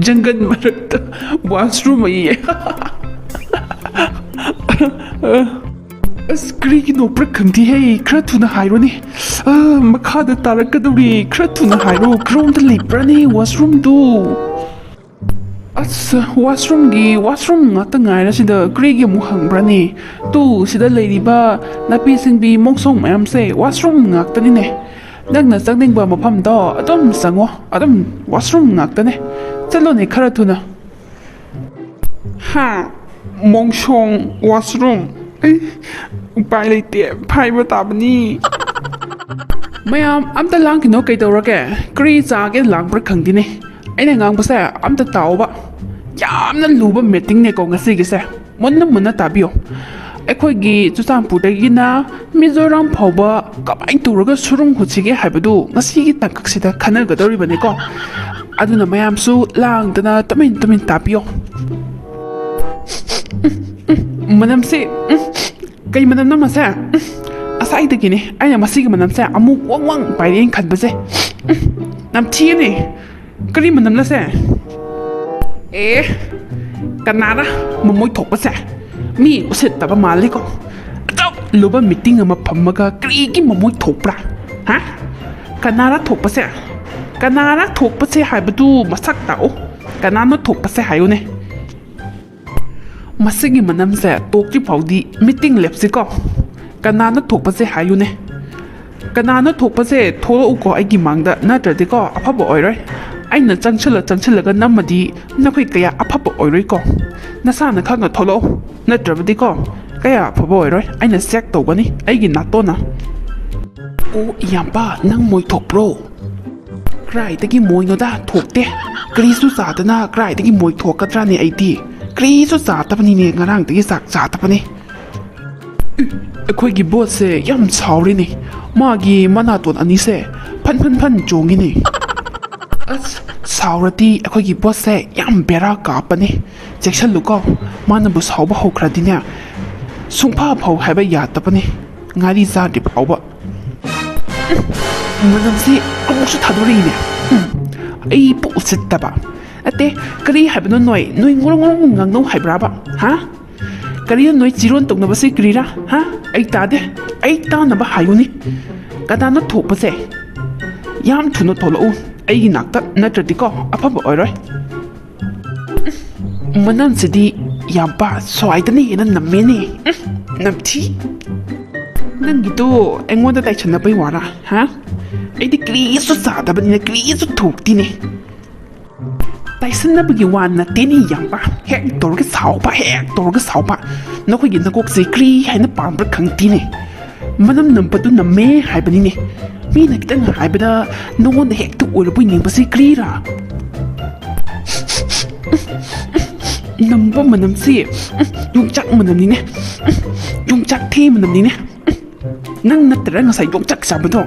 ꯖꯪꯒꯜ ꯃꯔꯛꯇ ꯋꯥꯁꯔꯨꯝ ꯑꯌꯦ꯫ ꯑꯁ, ꯀꯔꯤꯒꯤꯅꯣ ꯄ꯭ꯔꯛ ꯈꯪꯗꯦꯍꯦ꯫ ꯈꯔ ꯊꯨꯅ ꯍꯥꯏꯔꯣꯅꯦ꯫ ꯑ, ꯃꯈꯥꯗ ꯇꯥꯔꯛꯀꯗꯧꯔꯤ꯫ ꯈꯔ ꯊꯨꯅ ꯍꯥꯏꯔꯣ꯫ ꯀꯔꯣꯝꯗ ꯂꯩꯕ꯭ꯔꯥꯅꯦ ꯋꯥꯁꯔꯨꯝꯗꯨ? ꯑꯁ, ꯋꯥꯁꯔꯨꯝꯒꯤ ꯋꯥꯁꯔꯨꯝ ꯉꯥꯛꯇ ꯉꯥꯏꯔꯁꯤꯗ ꯀꯔꯤꯒꯤ ꯑꯃꯨꯛ ꯍꯪꯕ꯭ꯔꯥꯅꯦ? ꯇꯨ, ꯁꯤꯗ ꯂꯩꯔꯤꯕ ꯅꯥꯄꯤ ꯁꯤꯡꯕꯤ ꯃꯣꯡꯁꯣꯡ ꯃꯌꯥꯝꯁꯦ ꯋꯥꯁꯔꯨꯝ ꯉꯥꯛꯇꯅꯤꯅꯦ꯫ ꯅꯪꯅ ꯆꯪꯅꯤꯡꯕ ꯃꯐꯝꯗꯣ ꯑꯗꯨꯝ ꯆꯪꯉꯣ, ꯑꯗꯨꯝ ꯋꯥꯁꯔꯨꯝ ꯉꯥꯛꯇꯅꯦ꯫ ꯆꯠꯂꯣꯅꯦ ꯈꯔ ꯊꯨꯅ꯫ ꯍꯥ? ꯃꯣꯡꯁꯣꯡ ꯋꯥꯁꯔꯨꯝ? ꯑꯩ ꯎꯄꯥꯏ ꯂꯩꯇꯦ, ꯐꯥꯏꯕ ꯇꯥꯕꯅꯤ꯫ ꯃꯌꯥꯝ ꯑꯝꯇ ꯂꯥꯡꯈꯤꯅꯣ, ꯀꯩꯗꯧꯔꯒꯦ? ꯀꯔꯤ ꯆꯥꯒꯦ ꯂꯥꯡꯕ꯭ꯔꯥ ꯈꯪꯗꯦꯅꯦ꯫ ꯑꯩꯅ ꯉꯥꯡꯕꯁꯦ ꯑꯝꯇ ꯇꯥꯎꯕ꯫ ꯌꯥꯝꯅ ꯂꯨꯕ ꯃꯤꯇꯤꯡꯅꯦꯀꯣ ꯉꯁꯤꯒꯤꯁꯦ꯫ ꯃꯨꯟꯅ ꯃꯨꯟꯅ ꯇꯥꯕꯤꯌꯣ꯫ ꯑꯩꯈꯣꯏꯒꯤ ꯆꯨꯔꯆꯥꯟꯄꯨꯔꯗꯒꯤꯅ ꯃꯤꯖꯣꯔꯥꯝ ꯐꯥꯎꯕ ꯀꯃꯥꯏꯅ ꯇꯧꯔꯒ ꯁꯨꯔꯨꯡ ꯍꯨꯠꯁꯤꯒꯦ ꯍꯥꯏꯕꯗꯨ ꯉꯁꯤꯒꯤ ꯇꯥꯡꯀꯛꯁꯤꯗ ꯈꯟꯅꯒꯗꯧꯔꯤꯕꯅꯤꯀꯣ꯫ ꯑꯗꯨꯅ ꯃꯌꯥꯝꯁꯨ ꯂꯥꯡꯗꯅ ꯇꯨꯃꯤꯟ ꯇꯨꯃꯤꯟ ꯇꯥꯕꯤꯌꯣ꯫ ꯃꯅꯝꯁꯤ, ꯎꯝ, ꯀꯩ ꯃꯅꯝꯅꯣ ꯃꯁꯦ? ꯎꯝ, ꯉꯁꯥꯏꯗꯒꯤꯅꯦ ꯑꯩꯅ ꯃꯁꯤꯒꯤ ꯃꯅꯝꯁꯦ ꯑꯃꯨꯛ ꯋꯪ ꯋꯪ ꯄꯥꯏꯔꯦꯅ ꯈꯟꯕꯁꯦ꯫ ꯎꯝ, ꯅꯝꯊꯤꯌꯦꯅꯦ꯫ ꯀꯔꯤ ꯃꯅꯝꯅꯣꯁꯦ? ꯑꯦ, ꯀꯅꯥꯔ ꯃꯃꯣꯏ ꯊꯣꯛꯄꯁꯦ? ꯃꯤ ꯎꯁꯤꯠꯇꯕ ꯃꯥꯜꯂꯤꯀꯣ꯫ ꯑꯗꯨꯛ ꯂꯨꯕ ꯃꯤꯇꯤꯡ ꯑꯃ ꯐꯝꯃꯒ ꯀꯔꯤꯒꯤ ꯃꯃꯣꯏ ꯊꯣꯛꯄ꯭ꯔꯥ? ꯍꯥ? ꯀꯅꯥꯔ ꯊꯣꯛꯄꯁꯦ? ꯀꯅꯥꯔ ꯊꯣꯛꯄꯁꯦ ꯍꯥꯏꯕꯗꯨ ꯃꯁꯛ ꯇꯥꯛꯑꯣ꯫ ꯀꯅꯥꯅꯣ ꯊꯣꯛꯄꯁꯦ ꯍꯥꯏꯌꯨꯅꯦ꯫ ꯃꯁꯤꯒꯤ ꯃꯅꯝꯁꯦ ꯇꯣꯛꯇ꯭ꯔꯤ ꯐꯥꯎꯗꯤ ꯃꯤꯇꯤꯡ ꯂꯦꯞꯁꯤꯀꯣ꯫ ꯀꯅꯥꯅ ꯊꯣꯛꯄꯁꯦ ꯍꯥꯏꯌꯨꯅꯦ꯫ ꯀꯅꯥꯅ ꯊꯣꯛꯄꯁꯦ ꯊꯣꯛꯂꯛꯎꯀꯣ ꯑꯩꯒꯤ ꯃꯥꯡꯗ, ꯅꯠꯇ꯭ꯔꯗꯤꯀꯣ ꯑꯐꯕ ꯑꯣꯏꯔꯣꯏ꯫ ꯑꯩꯅ ꯆꯪꯁꯤꯜꯂ ꯆꯪꯁꯤꯜꯂꯒ ꯅꯝꯃꯗꯤ ꯅꯈꯣꯏ ꯀꯌꯥ ꯑꯐꯕ ꯑꯣꯏꯔꯣꯏꯀꯣ꯫ ꯅꯁꯥꯅ ꯈꯪꯅ ꯊꯣꯛꯂꯛꯎ, ꯅꯠꯇ꯭ꯔꯕꯗꯤꯀꯣ ꯀꯌꯥ ꯑꯐꯕ ꯑꯣꯏꯔꯣꯏ꯫ ꯑꯩꯅ ꯆꯦꯛ ꯇꯧꯒꯅꯤ ꯑꯩꯒꯤ ꯅꯥꯇꯣꯟꯅ꯫ ꯑꯣ ꯏꯌꯥꯝꯕ, ꯅꯪ ꯃꯣꯏ ꯊꯣꯛꯄ꯭ꯔꯣ? ꯀ꯭ꯔꯥꯏꯗꯒꯤ ꯃꯣꯏꯅꯣꯗ, ꯊꯣꯛꯇꯦ꯫ ꯀꯔꯤꯁꯨ ꯆꯥꯗꯅ ꯀ꯭ꯔꯥꯏꯗꯒꯤ ꯃꯣꯏ ꯊꯣꯛꯀꯗ꯭ꯔꯥꯅꯦ ꯑꯩꯗꯤ? ꯀꯔꯤꯁꯨ ꯆꯥꯗꯕꯅꯤꯅꯦ, ꯉꯔꯥꯡꯗꯒꯤ ꯆꯥꯛ ꯆꯥꯗꯕꯅꯦ꯫ ꯑꯩꯈꯣꯏꯒꯤ ꯕꯣꯁꯁꯦ ꯌꯥꯝ ꯁꯥꯎꯔꯤꯅꯦ꯫ ꯃꯥꯒꯤ ꯃꯅꯥꯇꯣꯟ ꯑꯅꯤꯁꯦ ꯐꯟ ꯐꯟ ꯐꯟ ꯆꯣꯡꯉꯤꯅꯦ꯫ ꯑꯁ, ꯁꯥꯎꯔꯗꯤ ꯑꯩꯈꯣꯏꯒꯤ ꯕꯣꯁꯁꯦ ꯌꯥꯝ ꯕꯦꯔꯥ ꯀꯥꯞꯄꯅꯦ꯫ ꯆꯦꯛꯁꯤꯜꯂꯨꯀꯣ, ꯃꯥꯅꯕꯨ ꯁꯥꯎꯕ ꯍꯧꯈ꯭ꯔꯗꯤꯅꯦ, ꯁꯨꯡꯐ ꯐꯧ ꯍꯥꯏꯕ ꯌꯥꯗꯕꯅꯦ, ꯉꯥꯔꯤ ꯆꯥꯗ꯭ꯔꯤ ꯐꯥꯎꯕ꯫ ꯃꯅꯝꯁꯤ ꯑꯃꯨꯛꯁꯨ ꯊꯥꯗꯣꯔꯛꯏꯅꯦ꯫ ꯎꯝ, ꯑꯩ ꯄꯨꯛ ꯎꯁꯤꯠꯇꯕ꯫ ꯅꯠꯇꯦ, ꯀꯔꯤ ꯍꯥꯏꯕꯅꯣ ꯅꯣꯏ? ꯅꯣꯏ ꯉꯣꯔꯣꯡ ꯉꯣꯔꯣꯡ ꯉꯥꯡꯅꯧ ꯍꯥꯏꯕ꯭ꯔꯥꯕ? ꯍꯥ? ꯀꯔꯤꯅꯣ ꯅꯣꯏ ꯆꯤꯔꯣꯟ ꯇꯧꯅꯕꯁꯤ ꯀꯔꯤꯔꯥ? ꯍꯥ? ꯑꯩ ꯇꯥꯗꯦ꯫ ꯑꯩ ꯇꯥꯅꯕ ꯍꯥꯏꯌꯨꯅꯦ꯫ ꯀꯗꯥꯅ ꯊꯣꯛꯄꯁꯦ? ꯌꯥꯝ ꯊꯨꯅ ꯊꯣꯛꯂꯛꯎ ꯑꯩꯒꯤ ꯅꯥꯛꯇ, ꯅꯠꯇ꯭ꯔꯗꯤꯀꯣ ꯑꯐꯕ ꯑꯣꯏꯔꯣꯏ꯫ ꯃꯅꯝꯁꯤꯗꯤ ꯌꯥꯝ ꯄꯥ ꯁ꯭ꯋꯥꯏꯗꯅ ꯍꯦꯟꯅ ꯅꯝꯃꯦꯅꯦ꯫ ꯎꯝ, ꯅꯝꯊꯤ꯫ ꯅꯪꯒꯤꯗꯣ ꯑꯩꯉꯣꯟꯗ ꯇꯥꯏꯁꯟꯅꯕꯩ ꯋꯥꯔꯥ? ꯍꯥ? ꯑꯩꯗꯤ ꯀꯔꯤꯁꯨ ꯆꯥꯗꯕꯅꯤꯅ ꯀꯔꯤꯁꯨ ꯊꯣꯛꯇꯤꯅꯦ꯫ ꯇꯥꯏꯁꯟꯅꯕꯒꯤ ꯋꯥ ꯅꯠꯇꯦꯅꯦ ꯏꯌꯥꯝꯕ꯫ ꯍꯦꯛ ꯇꯧꯔꯒ ꯁꯥꯎꯕ, ꯍꯦꯛ ꯇꯧꯔꯒ ꯁꯥꯎꯕ꯫ ꯅꯈꯣꯏꯒꯤ ꯅꯀꯣꯛꯁꯦ ꯀꯔꯤ ꯍꯥꯏꯅ ꯄꯥꯟꯕ꯭ꯔꯥ ꯈꯪꯗꯦꯅꯦ꯫ ꯃꯅꯝ ꯅꯝꯕꯗꯨ ꯅꯝꯃꯦ ꯍꯥꯏꯕꯅꯤꯅꯦ꯫ ꯃꯤꯅ ꯈꯤꯇꯪ ꯍꯥꯏꯕꯗ ꯅꯉꯣꯟꯗ ꯍꯦꯛꯇ ꯑꯣꯏꯔꯕꯣꯏ ꯅꯤꯡꯕꯁꯤ ꯀꯔꯤꯔꯥ? ꯅꯝꯕ ꯃꯅꯝꯁꯤ ꯌꯣꯡꯆꯥꯛ ꯃꯅꯝꯅꯤꯅꯦ꯫ ꯌꯣꯡꯆꯥꯛ ꯊꯤ ꯃꯅꯝꯅꯤꯅꯦ꯫ ꯅꯪ ꯅꯠꯇ꯭ꯔꯥ ꯉꯁꯥꯏ ꯌꯣꯡꯆꯥꯛ ꯆꯥꯕꯗꯣ?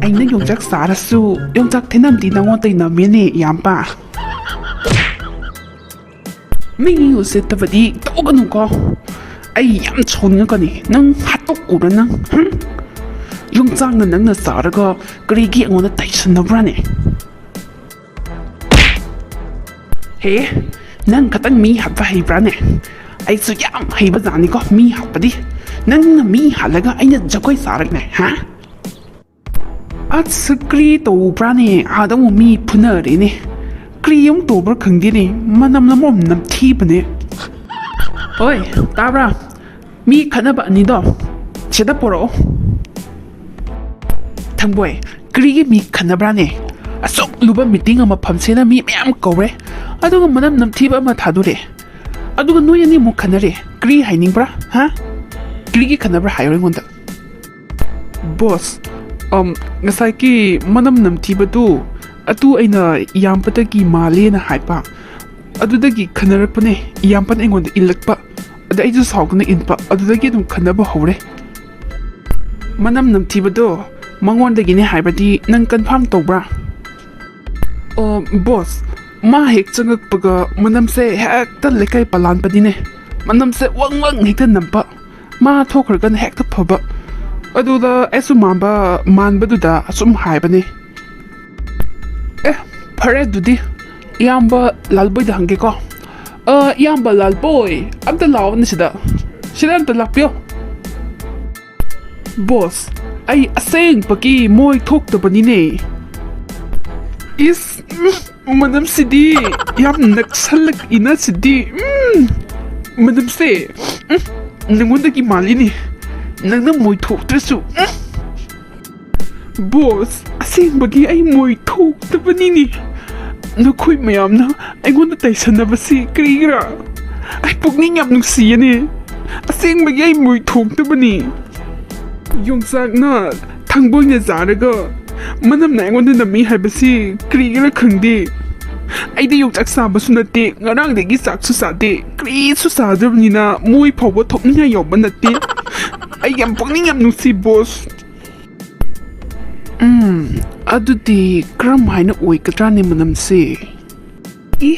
ꯑꯩꯅ ꯌꯣꯡꯆꯥꯛ ꯆꯥꯔꯁꯨ ꯌꯣꯡꯆꯥꯛ ꯊꯤꯅꯝꯗꯤ ꯅꯉꯣꯟꯗꯩ ꯅꯝꯃꯦꯅꯦ ꯏꯌꯥꯝꯕ꯫ ꯃꯤ ꯎꯁꯤꯠꯇꯕꯗꯤ ꯇꯧꯒꯅꯨꯀꯣ꯫ ꯑꯩ ꯌꯥꯝ ꯁꯥꯎꯅꯤꯡꯉꯛꯀꯅꯤ꯫ ꯅꯪ ꯍꯥꯠꯇꯣꯛꯎꯔ ꯅꯪ? ꯍꯨꯝ? ꯌꯣꯡꯆꯥꯛꯅ ꯅꯪꯅ ꯆꯥꯔꯒ ꯀꯔꯤꯒꯤ ꯑꯩꯉꯣꯟꯗ ꯇꯥꯏꯁꯟꯅꯕ꯭ꯔꯥꯅꯦ? ꯍꯦ, ꯅꯪ ꯈꯛꯇꯪ ꯃꯤ ꯍꯥꯠꯄ ꯍꯩꯕ꯭ꯔꯥꯅꯦ? ꯑꯩꯁꯨ ꯌꯥꯝ ꯍꯩꯕ ꯖꯥꯠꯅꯤꯀꯣ ꯃꯤ ꯍꯥꯠꯄꯗꯤ꯫ ꯅꯪꯅ ꯃꯤ ꯍꯥꯠꯂꯒ ꯑꯩꯅ ꯖꯒꯣꯏ ꯁꯥꯔꯒꯅꯦ, ꯍꯥ? ꯑꯁ, ꯀ꯭ꯔꯤ ꯇꯧꯕ꯭ꯔꯥꯅꯦ? ꯑꯥꯗ ꯑꯃꯨꯛ ꯃꯤ ꯐꯨꯅꯔꯦꯅꯦ꯫ ꯀ꯭ꯔꯤ ꯑꯃꯨꯛ ꯇꯧꯕ꯭ꯔꯥ ꯈꯪꯗꯦꯅꯦ꯫ ꯃꯅꯝꯅ ꯃꯔꯣꯝ ꯅꯝꯊꯤꯕꯅꯦ꯫ ꯍꯣꯏ, ꯇꯥꯕ꯭ꯔꯥ? ꯃꯤ ꯈꯠꯅꯕ ꯑꯅꯤꯗꯣ ꯁꯤꯗ ꯄꯨꯔꯛꯑꯣ꯫ ꯊꯥꯡꯕꯣꯏ, ꯀꯔꯤꯒꯤ ꯃꯤ ꯈꯠꯅꯕ꯭ꯔꯥꯅꯦ? ꯑꯁꯨꯛ ꯂꯨꯕ ꯃꯤꯇꯤꯡ ꯑꯃ ꯐꯝꯁꯦꯅ ꯃꯤ ꯃꯌꯥꯝ ꯀꯧꯔꯦ, ꯑꯗꯨꯒ ꯃꯅꯝ ꯅꯝꯊꯤꯕ ꯑꯃ ꯊꯥꯗꯣꯔꯦ, ꯑꯗꯨꯒ ꯅꯣꯏ ꯑꯅꯤꯃꯨꯛ ꯈꯠꯅꯔꯦ꯫ ꯀꯔꯤ ꯍꯥꯏꯅꯤꯡꯕ꯭ꯔꯥ? ꯍꯥ? ꯀꯔꯤꯒꯤ ꯈꯠꯅꯕ꯭ꯔꯥ ꯍꯥꯏꯌꯣ ꯑꯩꯉꯣꯟꯗ꯫ ꯕꯣꯁ, ꯑꯝ, ꯉꯁꯥꯏꯒꯤ ꯃꯅꯝ ꯅꯝꯊꯤꯕꯗꯨ ꯑꯗꯨ ꯑꯩꯅ ꯏꯌꯥꯝꯕꯗꯒꯤ ꯃꯥꯜꯂꯦꯅ ꯍꯥꯏꯕ, ꯑꯗꯨꯗꯒꯤ ꯈꯟꯅꯔꯛꯄꯅꯦ꯫ ꯏꯌꯥꯝꯕꯅ ꯑꯩꯉꯣꯟꯗ ꯏꯜꯂꯛꯄ, ꯑꯗ ꯑꯩꯁꯨ ꯁꯥꯎꯗꯨꯅ ꯏꯟꯕ, ꯑꯗꯨꯗꯒꯤ ꯑꯗꯨꯝ ꯈꯟꯅꯕ ꯍꯧꯔꯦ꯫ ꯃꯅꯝ ꯅꯝꯊꯤꯕꯗꯣ ꯃꯉꯣꯟꯗꯒꯤꯅꯦ ꯍꯥꯏꯕꯗꯤ ꯅꯪ ꯀꯟꯐꯥꯔꯝ ꯇꯧꯕ꯭ꯔꯥ? ꯑꯣ, ꯕꯣꯁ, ꯃꯥ ꯍꯦꯛ ꯆꯪꯉꯛꯄꯒ ꯃꯅꯝꯁꯦ ꯍꯦꯛꯇ ꯂꯩꯀꯥꯏ ꯄꯂꯥꯟꯕꯅꯤꯅꯦ꯫ ꯃꯅꯝꯁꯦ ꯋꯪ ꯋꯪ ꯍꯦꯛꯇ ꯅꯝꯕ꯫ ꯃꯥ ꯊꯣꯛꯈ꯭ꯔꯒꯅ ꯍꯦꯛꯇ ꯐꯕ꯫ ꯑꯗꯨꯗ ꯑꯩꯁꯨ ꯃꯥꯟꯕ, ꯃꯥꯟꯕꯗꯨꯗ ꯑꯁꯨꯝ ꯍꯥꯏꯕꯅꯦ꯫ ꯑꯦ, ꯐꯔꯦ ꯑꯗꯨꯗꯤ꯫ ꯏꯌꯥꯝꯕ ꯂꯥꯜꯕꯣꯏꯗ ꯍꯪꯒꯦꯀꯣ꯫ ꯑ, ꯏꯌꯥꯝꯕ ꯂꯥꯜꯕꯣꯏ, ꯑꯝꯇ ꯂꯥꯛꯑꯣꯅꯦ ꯁꯤꯗ꯫ ꯁꯤꯗ ꯑꯝꯇ ꯂꯥꯛꯄꯤꯌꯣ꯫ ꯕꯣꯁ, ꯑꯩ ꯑꯁꯦꯡꯕꯒꯤ ꯃꯣꯏ ꯊꯣꯛꯇꯕꯅꯤꯅꯦ꯫ ꯏꯁ, ꯎꯝ, ꯃꯅꯝꯁꯤꯗꯤ ꯌꯥꯝ ꯅꯛꯁꯜꯂꯛꯏꯅ ꯁꯤꯗꯤ꯫ ꯎꯝ, ꯃꯅꯝꯁꯦ, ꯎꯝ, ꯅꯪꯉꯣꯟꯗꯒꯤ ꯃꯥꯜꯂꯤꯅꯦ꯫ ꯅꯪꯅ ꯃꯣꯏ ꯊꯣꯛꯇ꯭ꯔꯁꯨ꯫ ꯎꯝ꯫ ꯕꯣꯁ, ꯑꯁꯦꯡꯕꯒꯤ ꯑꯩ ꯃꯣꯏ ꯊꯣꯛꯇꯕꯅꯤꯅꯦ꯫ ꯅꯈꯣꯏ ꯃꯌꯥꯝꯅ ꯑꯩꯉꯣꯟꯗ ꯇꯥꯏꯁꯟꯅꯕꯁꯤ ꯀꯔꯤꯒꯤꯔꯥ? ꯑꯩ ꯄꯨꯛꯅꯤꯡ ꯌꯥꯝ ꯅꯨꯡꯁꯤꯌꯦꯅꯦ꯫ ꯑꯁꯦꯡꯕꯒꯤ ꯑꯩ ꯃꯣꯏ ꯊꯣꯛꯇꯕꯅꯤ꯫ ꯌꯣꯡꯆꯥꯛꯅ ꯊꯥꯡꯕꯣꯏꯅ ꯆꯥꯔꯒ ꯃꯅꯝꯅ ꯑꯩꯉꯣꯟꯗ ꯅꯝꯃꯤ ꯍꯥꯏꯕꯁꯤ ꯀꯔꯤꯒꯤꯔꯥ ꯈꯪꯗꯦ꯫ ꯑꯩꯗꯤ ꯌꯣꯡꯆꯥꯛ ꯆꯥꯕꯁꯨ ꯅꯠꯇꯦ, ꯉꯔꯥꯡꯗꯒꯤ ꯆꯥꯛꯁꯨ ꯆꯥꯗꯦ, ꯀꯔꯤꯁꯨ ꯆꯥꯗ꯭ꯔꯕꯅꯤꯅ ꯃꯣꯏ ꯐꯥꯎꯕ ꯊꯣꯛꯅꯤꯡꯉꯥꯏ ꯌꯥꯎꯕ ꯅꯠꯇꯦ꯫ ꯑꯩ ꯌꯥꯝ ꯄꯨꯛꯅꯤꯡ ꯌꯥꯝ ꯅꯨꯡꯁꯤ, ꯕꯣꯁ꯫ ꯎꯝ, ꯑꯗꯨꯗꯤ ꯀꯔꯝ ꯍꯥꯏꯅ ꯑꯣꯏꯒꯗ꯭ꯔꯥꯅꯦ ꯃꯅꯝꯁꯦ? ꯏ,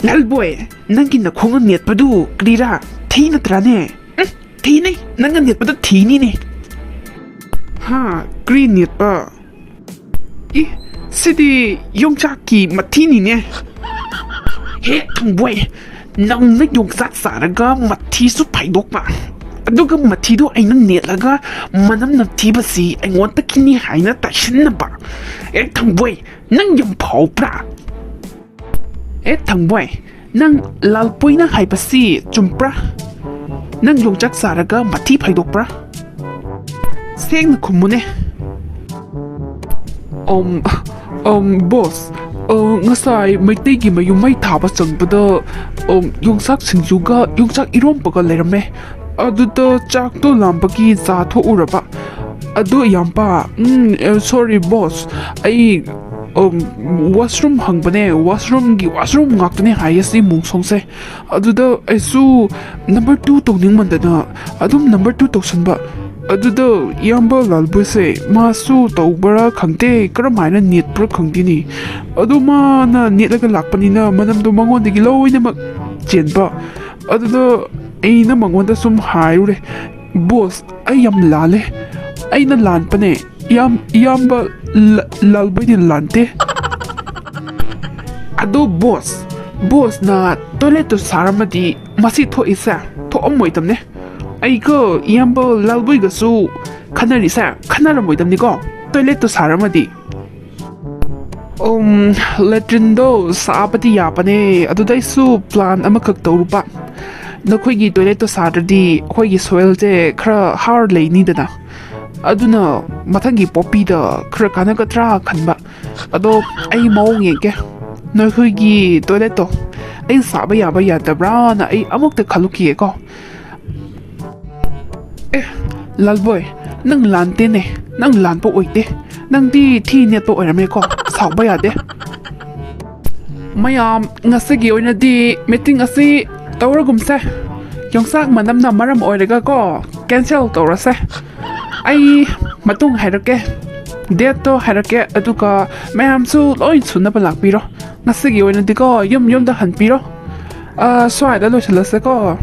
ꯂꯥꯜꯕꯣꯏ, ꯅꯪꯒꯤ ꯅꯈꯣꯡꯅ ꯅꯦꯠꯄꯗꯨ ꯀꯔꯤꯔꯥ? ꯊꯤ ꯅꯠꯇ꯭ꯔꯥꯅꯦ? ꯎꯝ, ꯊꯤꯅꯤ, ꯅꯪꯅ ꯅꯦꯠꯄꯗꯣ ꯊꯤꯅꯤꯅꯦ꯫ ꯍꯥ, ꯀꯔꯤ ꯅꯦꯠꯄ? ꯏ, ꯁꯤꯗꯤ ꯌꯣꯡꯆꯥꯛꯀꯤ ꯃꯊꯤꯅꯤꯅꯦ꯫ ꯍꯦ ꯊꯥꯡꯕꯣꯏ, ꯅꯪꯅ ꯌꯣꯡꯆꯥꯛ ꯆꯥꯔꯒ ꯃꯊꯤꯁꯨ ꯐꯥꯏꯗꯣꯛꯄ, ꯑꯗꯨꯒ ꯃꯊꯤꯗꯣ ꯑꯩꯅ ꯅꯦꯠꯂꯒ ꯃꯅꯝ ꯅꯝꯊꯤꯕꯁꯤ ꯑꯩꯉꯣꯟꯗꯒꯤꯅꯤ ꯍꯥꯏꯅ ꯇꯥꯏꯁꯤꯟꯅꯕ꯫ ꯑꯦ ꯊꯥꯡꯕꯣꯏ, ꯅꯪ ꯌꯥꯝ ꯐꯥꯎꯕ꯭ꯔꯥ? ꯑꯦ ꯊꯥꯡꯕꯣꯏ, ꯅꯪ ꯂꯥꯜꯄꯣꯏꯅ ꯍꯥꯏꯕꯁꯤ ꯆꯨꯝꯕ꯭ꯔꯥ? ꯅꯪ ꯌꯣꯡꯆꯥꯛ ꯆꯥꯔꯒ ꯃꯊꯤ ꯐꯥꯏꯗꯣꯛꯄ꯭ꯔꯥ? ꯁꯦꯡꯅ ꯈꯨꯝꯃꯨꯅꯦ꯫ ꯑꯝ, ꯑꯝ, ꯕꯣꯁ, ꯑ, ꯉꯁꯥꯏ ꯃꯩꯇꯩꯒꯤ ꯃꯌꯨꯝ ꯃꯩ ꯊꯥꯕ ꯆꯪꯕꯗ, ꯑꯝ, ꯌꯣꯡꯆꯥꯛ ꯁꯤꯡꯖꯨꯒ ꯌꯣꯡꯆꯥꯛ ꯏꯔꯣꯝꯕꯒ ꯂꯩꯔꯝꯃꯦ꯫ ꯑꯗꯨꯗ ꯆꯥꯛꯇꯣ ꯂꯥꯝꯕꯒꯤ ꯆꯥ ꯊꯣꯛꯎꯔꯕ꯫ ꯑꯗꯣ ꯏꯌꯥꯝꯕ, ꯎꯝ, ꯑ, ꯁꯣꯔꯤ ꯕꯣꯁ, ꯑꯩ, ꯑꯝ, ꯋꯥꯁꯔꯨꯝ ꯍꯪꯕꯅꯦ, ꯋꯥꯁꯔꯨꯝꯒꯤ ꯋꯥꯁꯔꯨꯝ ꯉꯥꯛꯇꯅꯦ ꯍꯥꯏꯌꯦ ꯁꯤ ꯃꯣꯡꯁꯣꯡꯁꯦ꯫ ꯑꯗꯨꯗ ꯑꯩꯁꯨ ꯅꯝꯕꯔ ꯇꯨ ꯇꯧꯅꯤꯡꯃꯟꯗꯅ ꯑꯗꯨꯝ ꯅꯝꯕꯔ ꯇꯨ ꯇꯧꯁꯟꯕ꯫ ꯑꯗꯨꯗ ꯏꯌꯥꯝꯕ ꯂꯥꯜꯕꯣꯏꯁꯦ ꯃꯥꯁꯨ ꯇꯧꯕ꯭ꯔꯥ ꯈꯪꯗꯦ, ꯀꯔꯝ ꯍꯥꯏꯅ ꯅꯦꯠꯄ꯭ꯔꯥ ꯈꯪꯗꯦꯅꯦ꯫ ꯑꯗꯣ ꯃꯥꯅ ꯅꯦꯠꯂꯒ ꯂꯥꯛꯄꯅꯤꯅ ꯃꯅꯝꯗꯣ ꯃꯉꯣꯟꯗꯒꯤ ꯂꯣꯏꯅꯃꯛ ꯆꯦꯟꯕ꯫ ꯑꯗꯨꯗ ꯑꯩꯅ ꯃꯉꯣꯟꯗ ꯁꯨꯝ ꯍꯥꯏꯔꯨꯔꯦ, "ꯕꯣꯁ, ꯑꯩ ꯌꯥꯝ ꯂꯥꯜꯂꯦ꯫ ꯑꯩꯅ ꯂꯥꯟꯕꯅꯦ꯫ ꯏꯌꯥꯝ-, ꯏꯌꯥꯝꯕ ꯂ-, ꯂꯥꯜꯕꯣꯏꯗꯤ ꯂꯥꯟꯗꯦ꯫" ꯑꯗꯣ ꯕꯣꯁ, ꯕꯣꯁꯅ ꯇꯣꯏꯂꯦꯠꯇꯣ ꯁꯥꯔꯝꯃꯗꯤ ꯃꯁꯤ ꯊꯣꯛꯏꯁꯦ ꯊꯣꯛꯑꯝꯃꯣꯏꯗꯕꯅꯦ꯫ ꯑꯩꯒ ꯏꯌꯥꯝꯕ ꯂꯥꯜꯕꯣꯏꯒꯁꯨ ꯈꯟꯅꯔꯤꯁꯦ ꯈꯟꯅꯔꯝꯃꯣꯏꯗꯕꯅꯤꯀꯣ, ꯇꯣꯏꯂꯦꯠꯇꯣ ꯁꯥꯔꯝꯃꯗꯤ꯫ ꯎꯝ, ꯂꯦꯇ꯭ꯔꯤꯟꯗꯣ ꯁꯥꯕꯗꯤ ꯌꯥꯕꯅꯦ, ꯑꯗꯨꯗ ꯑꯩꯁꯨ ꯄ꯭ꯂꯥꯟ ꯑꯃꯈꯛ ꯇꯧꯔꯨꯕ꯫ ꯅꯈꯣꯏꯒꯤ ꯇꯣꯏꯂꯦꯠꯇꯣ ꯁꯥꯗ꯭ꯔꯗꯤ ꯑꯩꯈꯣꯏꯒꯤ ꯁꯣꯏꯜꯁꯦ ꯈꯔ ꯍꯥꯔ ꯂꯩꯅꯤꯗꯅ꯫ ꯑꯗꯨꯅ ꯃꯊꯪꯒꯤ ꯄꯣꯄꯤꯗ ꯈꯔ ꯀꯥꯟꯅꯒꯗ꯭ꯔꯥ ꯈꯟꯕ꯫ ꯑꯗꯣ ꯑꯩ ꯃꯑꯣꯡ ꯌꯦꯡꯒꯦ꯫ ꯅꯈꯣꯏꯒꯤ ꯇꯣꯏꯂꯦꯠꯇꯣ ꯑꯩ ꯁꯥꯕ ꯌꯥꯕ ꯌꯥꯗꯕ꯭ꯔꯥꯅ ꯑꯩ ꯑꯃꯨꯛꯇ ꯈꯜꯂꯨꯈꯤꯒꯦꯀꯣ꯫ ꯑꯦ, ꯂꯥꯜꯕꯣꯏ, ꯅꯪ ꯂꯥꯟꯇꯦꯅꯦ, ꯅꯪ ꯂꯥꯟꯕ ꯑꯣꯏꯗꯦ꯫ ꯅꯪꯗꯤ ꯊꯤ ꯅꯦꯠꯄ ꯑꯣꯏꯔꯝꯃꯦꯀꯣ, ꯁꯥꯎꯕ ꯌꯥꯗꯦ꯫ ꯃꯌꯥꯝ, ꯉꯁꯤꯒꯤ ꯑꯣꯏꯅꯗꯤ ꯃꯤꯇꯤꯡ ꯑꯁꯤ ꯇꯧꯔꯒꯨꯝꯁꯦ꯫ ꯌꯣꯡꯆꯥꯛ ꯃꯅꯝꯅ ꯃꯔꯝ ꯑꯣꯏꯔꯒꯀꯣ, ꯀꯦꯟꯁꯦꯜ ꯇꯧꯔꯁꯦ꯫ ꯑꯩ ꯃꯇꯨꯡ ꯍꯥꯏꯔꯛꯀꯦ, ꯗꯦꯠꯇꯣ ꯍꯥꯏꯔꯛꯀꯦ, ꯑꯗꯨꯒ ꯃꯌꯥꯝꯁꯨ ꯂꯣꯏ ꯁꯨꯅꯕ ꯂꯥꯛꯄꯤꯔꯣ꯫ ꯉꯁꯤꯒꯤ ꯑꯣꯏꯅꯗꯤꯀꯣ, ꯌꯨꯝ ꯌꯨꯝꯗ ꯍꯟꯕꯤꯔꯣ꯫ ꯑ, ꯁ꯭ꯋꯥꯏꯗ ꯂꯣꯏꯁꯤꯜꯂꯁꯦꯀꯣ꯫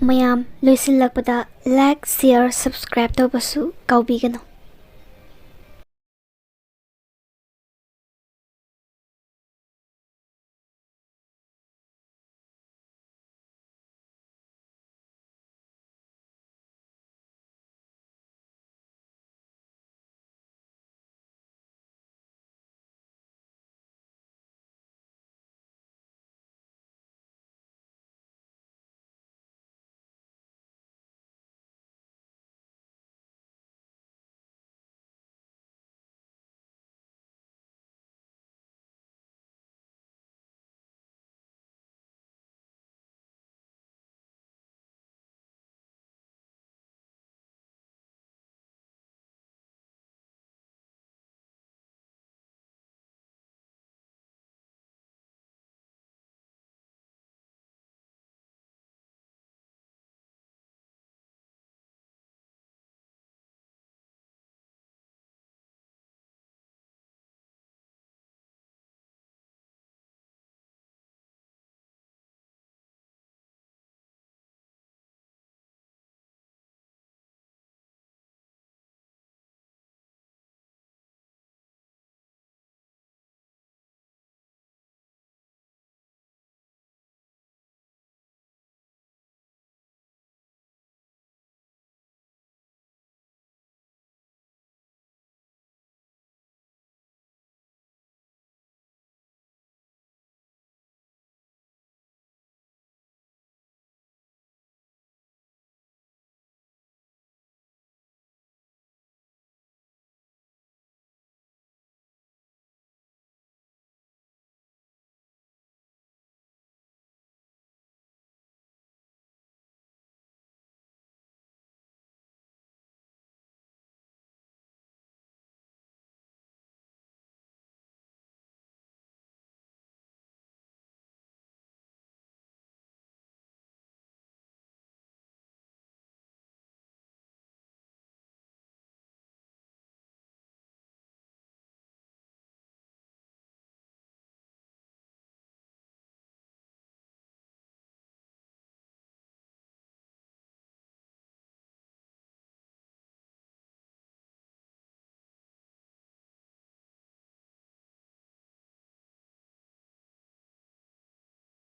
ꯃꯌꯥꯝ, ꯂꯣꯏꯁꯤꯜꯂꯛꯄꯗ like, share, subscribe ꯇꯧꯕꯁꯨ ꯀꯥꯎꯕꯤꯒꯅꯨ꯫